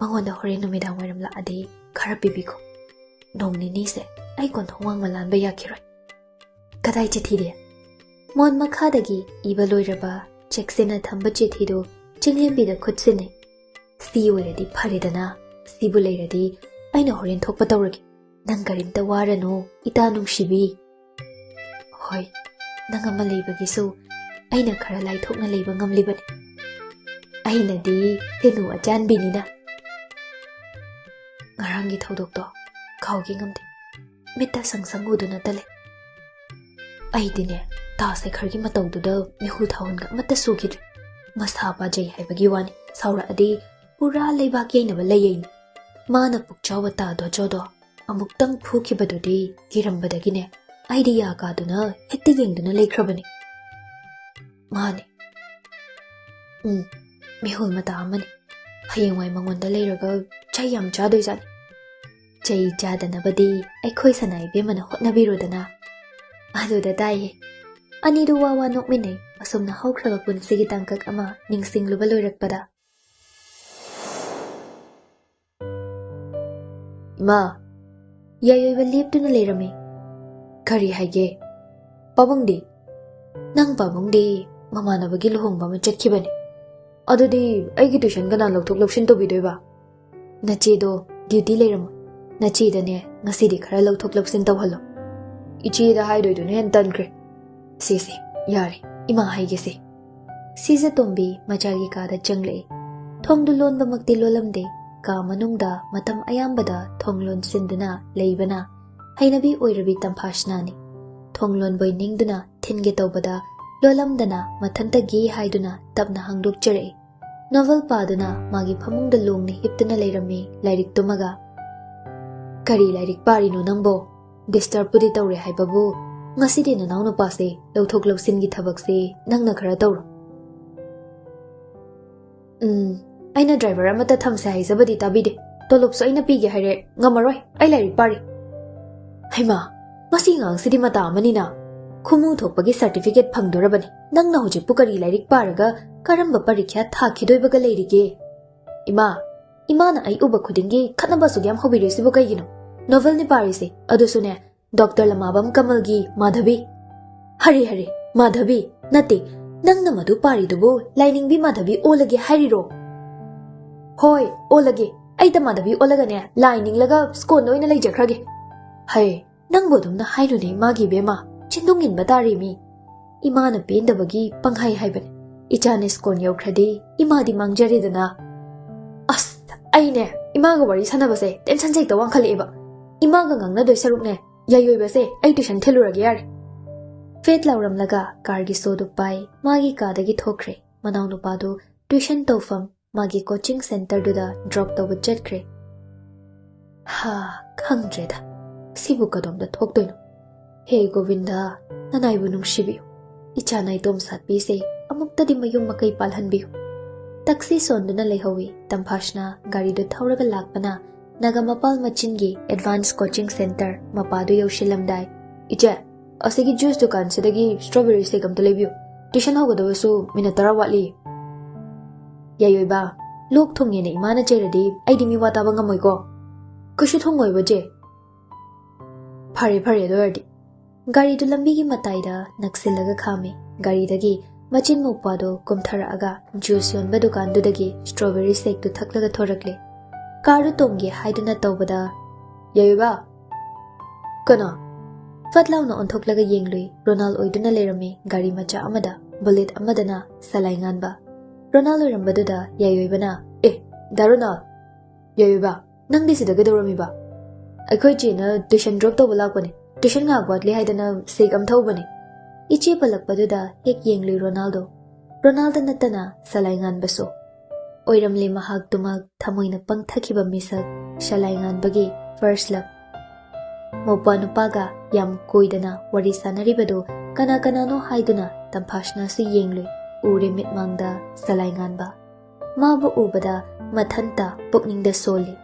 ꯃꯉꯣꯟꯗ ꯍꯣꯔꯦꯟ ꯅꯨꯃꯤꯗꯥꯡ ꯋꯥꯏꯔꯝ ꯂꯥꯛꯑꯗꯤ ꯈꯔ ꯄꯤꯕꯤꯈꯣ꯫ ꯅꯣꯡ ꯅꯤꯅꯤꯁꯦ ꯑꯩ ꯀꯣꯟꯊꯣꯡ ꯋꯥꯡꯃ ꯂꯥꯟꯕ ꯌꯥꯈꯤꯔꯣꯏ꯫" "ꯀꯗꯥꯏ ꯆꯤꯊꯤꯗꯤ?" ꯃꯣꯟ ꯃꯈꯥꯗꯒꯤ ꯏꯕ ꯂꯣꯏꯔꯕ ꯆꯦꯛꯁꯤꯟꯅ ꯊꯝꯕ ꯆꯤꯊꯤꯗꯨ ꯆꯤꯡꯂꯦꯝꯕꯤꯗ ꯈꯨꯠ ꯁꯤꯟꯅꯩ꯫ "ꯁꯤ ꯑꯣꯏꯔꯗꯤ ꯐꯔꯦꯗꯅ, ꯁꯤꯕꯨ ꯂꯩꯔꯗꯤ ꯑꯩꯅ ꯍꯣꯔꯦꯟ ꯊꯣꯛꯄ ꯇꯧꯔꯒꯦ꯫ ꯅꯪ ꯀꯔꯤꯝꯇ ꯋꯥꯔꯅꯨ, ꯏꯇꯥ ꯅꯨꯡꯁꯤꯕꯤ꯫ ꯍꯣꯏ, ꯅꯪ ꯑꯃ ꯂꯩꯕꯒꯤꯁꯨ ꯑꯩꯅ ꯈꯔ ꯂꯥꯏꯊꯣꯛꯅ ꯂꯩꯕ ꯉꯝꯂꯤꯕꯅꯤ꯫ ꯑꯩꯅꯗꯤ ꯇꯦꯅꯨ ꯑꯆꯥꯟꯕꯤꯅꯤꯅ꯫" ꯉꯔꯥꯡꯒꯤ ꯊꯧꯗꯣꯛꯇꯣ ꯀꯥꯎꯒꯦ ꯉꯝꯗꯦ꯫ ꯃꯤꯠꯇ ꯁꯪ ꯁꯪ ꯎꯗꯨꯅꯇ ꯂꯩ꯫ ꯑꯩꯗꯤꯅꯦ, ꯇꯥ ꯁꯦꯈꯔꯒꯤ ꯃꯇꯧꯗꯨꯗ ꯃꯤꯍꯨ ꯊꯥꯍꯨꯟꯒ ꯑꯃꯠꯇ ꯁꯨꯈꯤꯗ꯭ꯔꯦ꯫ ꯃꯁꯥ ꯄꯥꯖꯩ ꯍꯥꯏꯕꯒꯤ ꯋꯥꯅꯤ, ꯁꯥꯎꯔꯛꯑꯗꯤ ꯄꯨꯔꯥ ꯂꯩꯕꯥꯛ ꯌꯩꯅꯕ ꯂꯩꯌꯩꯅꯤ꯫ ꯃꯥꯅ ꯄꯨꯛꯆꯥꯎꯕ ꯇꯥ ꯗꯣꯖꯣꯗꯣ ꯑꯃꯨꯛꯇꯪ ꯐꯨꯈꯤꯕꯗꯨꯗꯤ ꯀꯤꯔꯝꯕꯗꯒꯤꯅꯦ, ꯑꯩꯗꯤ ꯌꯥ ꯀꯥꯗꯨꯅ ꯍꯦꯛꯇ ꯌꯦꯡꯗꯨꯅ ꯂꯩꯈ꯭ꯔꯕꯅꯤ꯫ ꯃꯥꯅꯤ꯫ ꯎꯝ, ꯃꯤꯍꯨꯜ ꯃꯇꯥ ꯑꯃꯅꯤ꯫ ꯍꯌꯦꯡꯋꯥꯏ ꯃꯉꯣꯟꯗ ꯂꯩꯔꯒ ꯆꯩ ꯌꯥꯝ ꯆꯥꯗꯣꯏꯖꯥꯠꯅꯤ꯫ ꯆꯩ ꯆꯥꯗꯅꯕꯗꯤ ꯑꯩꯈꯣꯏ ꯁꯅꯥ ꯏꯕꯦꯝꯃꯅ ꯍꯣꯠꯅꯕꯤꯔꯣꯗꯅ꯫ ꯑꯗꯨꯗ ꯇꯥꯏꯌꯦ꯫ ꯑꯅꯤꯗꯨ ꯋꯥ ꯋꯥ ꯅꯣꯛꯃꯤꯟꯅꯩ, ꯑꯁꯨꯝꯅ ꯍꯧꯈ꯭ꯔꯕ ꯄꯨꯟꯁꯤꯒꯤ ꯇꯥꯡꯀꯛ ꯑꯃ ꯅꯤꯡꯁꯤꯡꯂꯨꯕ ꯂꯣꯏꯔꯛꯄꯗ꯫ "ꯏꯃꯥ, ꯌꯥꯏꯑꯣꯏꯕ ꯂꯦꯞꯇꯨꯅ ꯂꯩꯔꯝꯃꯤ꯫ ꯀꯔꯤ ꯍꯥꯏꯒꯦ? ꯄꯥꯕꯨꯡꯗꯤ?" "ꯅꯪ ꯄꯥꯕꯨꯡꯗꯤ ꯃꯃꯥꯟꯅꯕꯒꯤ ꯂꯨꯍꯣꯡꯕ ꯑꯃ ꯆꯠꯈꯤꯕꯅꯤ꯫" "ꯑꯗꯨꯗꯤ ꯑꯩꯒꯤ ꯇꯨꯏꯁꯟ ꯀꯅꯥ ꯂꯧꯊꯣꯛ ꯂꯧꯁꯤꯟ ꯇꯧꯕꯤꯗꯣꯏꯕ?" "ꯅꯆꯦꯗꯣ ꯗ꯭ꯌꯨꯇꯤ ꯂꯩꯔꯝꯃꯣ꯫ ꯅꯆꯦꯗꯅꯦ ꯉꯁꯤꯗꯤ ꯈꯔ ꯂꯧꯊꯣꯛ ꯂꯧꯁꯤꯟ ꯇꯧꯍꯜꯂꯣ꯫" "ꯏꯆꯦꯗ ꯍꯥꯏꯗꯣꯏꯗꯨꯅ ꯍꯦꯟꯅ ꯇꯟꯈ꯭ꯔꯦ꯫ ꯁꯦ ꯁꯦ, ꯌꯥꯔꯦ, ꯏꯃꯥ ꯍꯥꯏꯒꯦꯁꯦ꯫" ꯁꯤꯖꯇꯣꯝꯕꯤ ꯃꯆꯥꯒꯤ ꯀꯥꯗ ꯆꯪꯂꯛꯏ꯫ ꯊꯣꯡꯗꯨ ꯂꯣꯟꯕꯃꯛꯇꯤ ꯂꯣꯜꯂꯝꯗꯦ꯫ ꯀꯥ ꯃꯅꯨꯡꯗ ꯃꯇꯝ ꯑꯌꯥꯝꯕꯗ ꯊꯣꯡ ꯂꯣꯟꯁꯤꯟꯗꯨꯅ ꯂꯩꯕꯅ ꯍꯩꯅꯕꯤ ꯑꯣꯏꯔꯕꯤ ꯇꯝꯐꯥꯁꯅꯥꯅꯤ꯫ ꯊꯣꯡ ꯂꯣꯟꯕꯣꯏ ꯅꯤꯡꯗꯨꯅ ꯊꯤꯟꯒꯦ ꯇꯧꯕꯗ ꯂꯣꯜꯂꯝꯗꯅ ꯃꯊꯟꯇꯒꯤ ꯍꯥꯏꯗꯨꯅ ꯇꯞꯅ ꯍꯥꯡꯗꯣꯛꯆꯔꯛꯏ꯫ ꯅꯣꯚꯦꯜ ꯄꯥꯗꯨꯅ ꯃꯥꯒꯤ ꯐꯃꯨꯡꯗ ꯂꯣꯡꯅ ꯍꯤꯞꯇꯨꯅ ꯂꯩꯔꯝꯃꯤ ꯂꯥꯏꯔꯤꯛ ꯇꯨꯝꯃꯒ꯫ "ꯀꯔꯤ ꯂꯥꯏꯔꯤꯛ ꯄꯥꯔꯤꯅꯣ ꯅꯪꯕꯣ? ꯗꯤꯁꯇꯔꯕꯄꯨꯗꯤ ꯇꯧꯔꯦ ꯍꯥꯏꯕꯕꯨ ꯉꯁꯤꯗꯤ ꯅꯅꯥꯎ ꯅꯨꯄꯥꯁꯦ ꯂꯧꯊꯣꯛ ꯂꯧꯁꯤꯟꯒꯤ ꯊꯕꯛꯁꯦ ꯅꯪꯅ ꯈꯔ ꯇꯧꯔꯣ꯫" "ꯎꯝ, ꯑꯩꯅ ꯗ꯭ꯔꯥꯏꯚꯔ ꯑꯃꯠꯇ ꯊꯝꯁꯦ ꯍꯥꯏꯖꯕꯗꯤ ꯇꯥꯕꯤꯗꯦ꯫ ꯇꯣꯂꯣꯞꯁꯨ ꯑꯩꯅ ꯄꯤꯒꯦ ꯍꯥꯏꯔꯦ꯫ ꯉꯝꯃꯔꯣꯏ, ꯑꯩ ꯂꯥꯏꯔꯤꯛ ꯄꯥꯔꯤ꯫" "ꯍꯩꯃꯥ, ꯃꯁꯤ ꯑꯉꯥꯡꯁꯤꯗꯤ ꯃꯇꯥ ꯑꯃꯅꯤꯅ꯫ ꯈꯨꯃꯨ ꯊꯣꯛꯄꯒꯤ ꯁꯥꯔꯇꯤꯐꯤꯀꯦꯠ ꯐꯪꯗꯣꯔꯕꯅꯤ꯫ ꯅꯪꯅ ꯍꯧꯖꯤꯛꯄꯨ ꯀꯔꯤ ꯂꯥꯏꯔꯤꯛ ꯄꯥꯔꯒ ꯀꯔꯝꯕ ꯄꯔꯤꯈ꯭ꯌꯥ ꯊꯥꯈꯤꯗꯣꯏꯕꯒ ꯂꯩꯔꯤꯒꯦ?" "ꯏꯃꯥ, ꯏꯃꯥꯅ ꯑꯩ ꯎꯕ ꯈꯨꯗꯤꯡꯒꯤ ꯈꯠꯅꯕ ꯑꯁꯨꯛ ꯌꯥꯝ ꯍꯧꯕꯤꯔꯤꯁꯤꯕꯨ ꯀꯩꯒꯤꯅꯣ? ꯅꯣꯚꯦꯜꯅꯤ ꯄꯥꯔꯤꯁꯦ, ꯑꯗꯨꯁꯨꯅꯦ, ꯗꯣꯛꯇꯔ ꯂꯃꯥꯕꯝ ꯀꯃꯜꯒꯤ ꯃꯥꯙꯕꯤ꯫" "ꯍꯔꯦ ꯍꯔꯦ, ꯃꯥꯙꯕꯤ, ꯅꯠꯇꯦ, ꯅꯪꯅ ꯃꯗꯨ ꯄꯥꯔꯤꯗꯨꯕꯨ ꯂꯥꯏꯅꯤꯡꯕꯤ ꯃꯥꯙꯕꯤ ꯑꯣꯜꯂꯒꯦ ꯍꯥꯏꯔꯤꯔꯣ? ꯍꯣꯏ, ꯑꯣꯜꯂꯒꯦ꯫ ꯑꯩ ꯇꯃꯥꯙꯕꯤ ꯑꯣꯜꯂꯒꯅꯦ, ꯂꯥꯏ ꯅꯤꯡꯂꯒ ꯁ꯭ꯀꯣꯟꯗ ꯑꯣꯏꯅ ꯂꯩꯖꯈ꯭ꯔꯒꯦ꯫ ꯍꯩ, ꯅꯪꯕꯨ ꯑꯗꯨꯝꯅ ꯍꯥꯏꯅꯨꯅꯦ ꯏꯃꯥꯒꯤ ꯏꯕꯦꯝꯃ, ꯆꯤꯟꯗꯨꯡ ꯏꯟꯕ ꯇꯥꯔꯦ ꯃꯤ꯫ ꯏꯃꯥꯅ ꯄꯦꯟꯗꯕꯒꯤ ꯄꯪꯍꯥꯏ ꯍꯥꯏꯕꯅꯦ꯫ ꯏꯆꯥꯅ ꯁ꯭ꯀꯣꯟ ꯌꯧꯈ꯭ꯔꯗꯤ ꯏꯃꯥꯗꯤ ꯃꯥꯡꯖꯔꯦꯗꯅ꯫ ꯑꯁ, ꯑꯩꯅꯦ, ꯏꯃꯥꯒ ꯋꯥꯔꯤ ꯁꯥꯟꯅꯕꯁꯦ ꯇꯦꯟꯁꯟꯁꯦ ꯍꯦꯛꯇ ꯋꯥꯡꯈꯠꯂꯛꯑꯦꯕ꯫ ꯏꯃꯥꯒ ꯉꯥꯡꯅꯗꯣꯏ ꯁꯔꯨꯛꯅꯦ, ꯌꯥꯏꯑꯣꯏꯕꯁꯦ ꯑꯩ ꯇ꯭ꯌꯨꯁꯟ ꯊꯤꯜꯂꯨꯔꯒꯦ ꯌꯥꯔꯦ꯫ ꯐꯦꯠ ꯂꯥꯎꯔꯝꯂꯒ ꯀꯥꯔꯒꯤ ꯁꯣꯗꯨ ꯄꯥꯏ ꯃꯥꯒꯤ ꯀꯥꯗꯒꯤ ꯊꯣꯛꯈ꯭ꯔꯦ꯫ ꯃꯅꯥꯎꯅꯨꯄꯥꯗꯨ ꯇ꯭ꯌꯨꯁꯟ ꯇꯧꯐꯝ ꯃꯥꯒꯤ ꯀꯣꯆꯤꯡ ꯁꯦꯟꯇꯔꯗꯨꯗ ꯗ꯭ꯔꯣꯞ ꯇꯧꯕ ꯆꯠꯈ꯭ꯔꯦ꯫ ꯍꯥ, ꯈꯪꯗ꯭ꯔꯦꯗ, ꯁꯤꯕꯨ ꯀꯗꯣꯝꯗ ꯊꯣꯛꯇꯣꯏꯅꯣ? ꯍꯦ ꯒꯣꯕꯤꯟꯗ, ꯅꯅꯥꯏꯕꯨ ꯅꯨꯡꯁꯤꯕꯤꯌꯨ꯫ ꯏꯆꯥ ꯅꯥꯏꯇꯣꯝ ꯁꯥꯠꯄꯤꯁꯦ ꯑꯃꯨꯛꯇꯗꯤ ꯃꯌꯨꯝ ꯃꯀꯩ ꯄꯥꯜꯍꯟꯕꯤꯌꯨ꯫ ꯇꯛꯁꯤ ꯁꯣꯟꯗꯨꯅ ꯂꯩꯍꯧꯏ꯫ ꯇꯝꯐꯥꯁꯅ ꯒꯥꯔꯤꯗꯨ ꯊꯧꯔꯒ ꯂꯥꯛꯄꯅ ꯅꯥꯒꯥꯃꯄꯥꯜ ꯃꯆꯤꯟꯒꯤ ꯑꯦꯗꯚꯥꯟꯁ ꯀꯣꯆꯤꯡ ꯁꯦꯟꯇꯔ ꯃꯄꯥꯗꯨ ꯌꯧꯁꯤꯜꯂꯝꯗꯥꯏ, "ꯏꯆꯦ, ꯑꯁꯤꯒꯤ ꯖꯨꯁ ꯗꯨꯀꯥꯟꯁꯤꯗꯒꯤ ꯁ꯭ꯇ꯭ꯔꯣꯕꯦꯔꯤ ꯁꯦꯛ ꯑꯝꯇ ꯂꯩꯕꯤꯌꯨ꯫ ꯇ꯭ꯌꯨꯁꯟ ꯍꯧꯒꯗꯕꯁꯨ ꯃꯤꯅꯠ ꯇꯔꯥ ꯋꯥꯠꯂꯤ꯫" "ꯌꯥꯏꯑꯣꯏꯕ, ꯂꯣꯛ ꯊꯨꯡꯉꯦꯅ ꯏꯃꯥꯅ ꯆꯩꯔꯗꯤ ꯑꯩꯗꯤ ꯃꯤꯋꯥ ꯇꯥꯕ ꯉꯝꯃꯣꯏꯀꯣ꯫" "ꯀꯩꯁꯨ ꯊꯨꯡꯉꯣꯏꯕ ꯆꯦ꯫" "ꯐꯔꯦ ꯐꯔꯦ, ꯑꯗꯨ ꯑꯣꯏꯔꯗꯤ꯫" ꯒꯥꯔꯤꯗꯨ ꯂꯝꯕꯤꯒꯤ ꯃꯇꯥꯏꯗ ꯅꯛꯁꯤꯜꯂꯒ ꯈꯥꯝꯃꯤ꯫ ꯒꯥꯔꯤꯗꯒꯤ ꯃꯆꯤꯟ ꯃꯧꯄ꯭ꯋꯥꯗꯣ ꯀꯨꯝꯊꯔꯛꯑꯒ ꯖꯨꯁ ꯌꯣꯟꯕ ꯗꯨꯀꯥꯟꯗꯨꯗꯒꯤ ꯁ꯭ꯇ꯭ꯔꯣꯕꯦꯔꯤ ꯁꯦꯛꯇꯨ ꯊꯛꯂꯒ ꯊꯣꯔꯛꯂꯦ꯫ ꯀꯥꯔꯗꯨ ꯇꯣꯡꯒꯦ ꯍꯥꯏꯗꯨꯅ ꯇꯧꯕꯗ, "ꯌꯥꯏꯑꯣꯏꯕ!" "ꯀꯅꯥ?" ꯐꯠ ꯂꯥꯎꯅ ꯑꯣꯟꯊꯣꯛꯂꯒ ꯌꯦꯡꯂꯨꯏ꯫ ꯔꯣꯅꯥꯜ ꯑꯣꯏꯗꯨꯅ ꯂꯩꯔꯝꯃꯤ ꯒꯥꯔꯤ ꯃꯆꯥ ꯑꯃꯗ, ꯕꯨꯂꯦꯠ ꯑꯃꯗꯅ ꯁꯂꯥꯏ ꯉꯥꯟꯕ꯫ ꯔꯣꯅꯥꯜ ꯑꯣꯏꯔꯝꯕꯗꯨꯗ ꯌꯥꯏꯑꯣꯏꯕꯅ, "ꯑꯦ, ꯗꯥ ꯔꯣꯅꯥꯜ! ꯌꯥꯏꯑꯣꯏꯕ, ꯅꯪꯗꯤ ꯁꯤꯗ ꯀꯩꯗꯧꯔꯝꯃꯤꯕ?" "ꯑꯩꯈꯣꯏ ꯆꯦꯅ ꯇ꯭ꯌꯨꯁꯟ ꯗ꯭ꯔꯣꯞ ꯇꯧꯕ ꯂꯥꯛꯄꯅꯦ꯫ ꯇ꯭ꯌꯨꯁꯟ ꯉꯥꯏꯍꯥꯛ ꯋꯥꯠꯂꯤ ꯍꯥꯏꯗꯅ ꯁꯦꯛ ꯑꯃ ꯊꯛꯎꯕꯅꯦ꯫" ꯏꯆꯦ ꯄꯜꯂꯛꯄꯗꯨꯗ ꯍꯦꯛ ꯌꯦꯡꯂꯨꯏ ꯔꯣꯅꯥꯜꯗꯣ꯫ ꯔꯣꯅꯥꯜꯗ ꯅꯠꯇꯅ ꯁꯂꯥꯏ ꯉꯥꯟꯕꯁꯨ꯫ ꯑꯣꯏꯔꯝꯂꯦ ꯃꯍꯥꯛꯇꯨꯃꯛ ꯊꯃꯣꯏꯅ ꯄꯪꯊꯈꯤꯕ ꯃꯤꯁꯛ ꯁꯂꯥꯏ ꯉꯥꯟꯕꯒꯤ ꯐꯥꯔꯁ ꯂꯚ꯫ ꯃꯧꯄ꯭ꯋꯥ ꯅꯨꯄꯥꯒ ꯌꯥꯝ ꯀꯣꯏꯗꯅ ꯋꯥꯔꯤ ꯁꯥꯟꯅꯔꯤꯕꯗꯨ ꯀꯅꯥ ꯀꯅꯥꯅꯣ ꯍꯥꯏꯗꯨꯅ ꯇꯝꯐꯥꯁꯅꯥꯁꯨ ꯌꯦꯡꯂꯨꯏ꯫ ꯎꯔꯦ ꯃꯤꯠꯃꯥꯡꯗ ꯁꯂꯥꯏ ꯉꯥꯟꯕ꯫ ꯃꯥꯕꯨ ꯎꯕꯗ ꯃꯊꯟꯇ ꯄꯨꯛꯅꯤꯡꯗ ꯁꯣꯜꯂꯤ꯫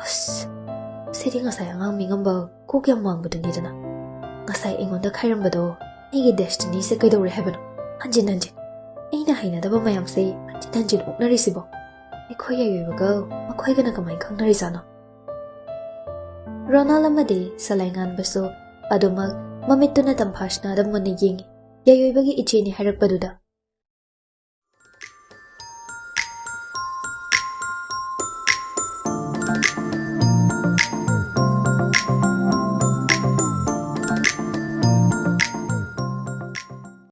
"ꯑꯁ, ꯁꯤꯗꯤ ꯉꯁꯥꯏ ꯑꯉꯥꯡ ꯃꯤꯉꯝꯕ ꯀꯣꯛ ꯌꯥꯝ ꯋꯥꯡꯕꯗꯨꯅꯤꯗꯅ꯫ ꯉꯁꯥꯏ ꯑꯩꯉꯣꯟꯗ ꯈꯥꯏꯔꯝꯕꯗꯣ ꯑꯩꯒꯤ ꯗꯦꯁꯇꯤꯅꯤꯁꯦ ꯀꯩꯗꯧꯔꯦ ꯍꯥꯏꯕꯅꯣ? ꯍꯟꯖꯤꯟ ꯍꯟꯖꯤꯟ ꯑꯩꯅ ꯍꯩꯅꯗꯕ ꯃꯌꯥꯝꯁꯦ ꯍꯟꯖꯤꯟ ꯍꯟꯖꯤꯟ ꯑꯣꯛꯅꯔꯤꯁꯤꯕꯣ꯫ ꯑꯩꯈꯣꯏ ꯌꯥꯏꯑꯣꯏꯕꯒ ꯃꯈꯣꯏꯒꯅ ꯀꯃꯥꯏꯅ ꯈꯪꯅꯔꯤꯖꯥꯠꯅꯣ?" ꯔꯣꯅꯥꯜ ꯑꯃꯗꯤ ꯁꯂꯥꯏ ꯉꯥꯟꯕꯁꯨ ꯑꯗꯨꯃꯛ ꯃꯃꯤꯠꯇꯨꯅ ꯇꯝꯐꯥꯁꯅꯥꯗ ꯃꯨꯟꯅ ꯌꯦꯡꯉꯤ꯫ ꯌꯥꯏꯑꯣꯏꯕꯒꯤ ꯏꯆꯦꯅꯤ ꯍꯥꯏꯔꯛꯄꯗꯨꯗ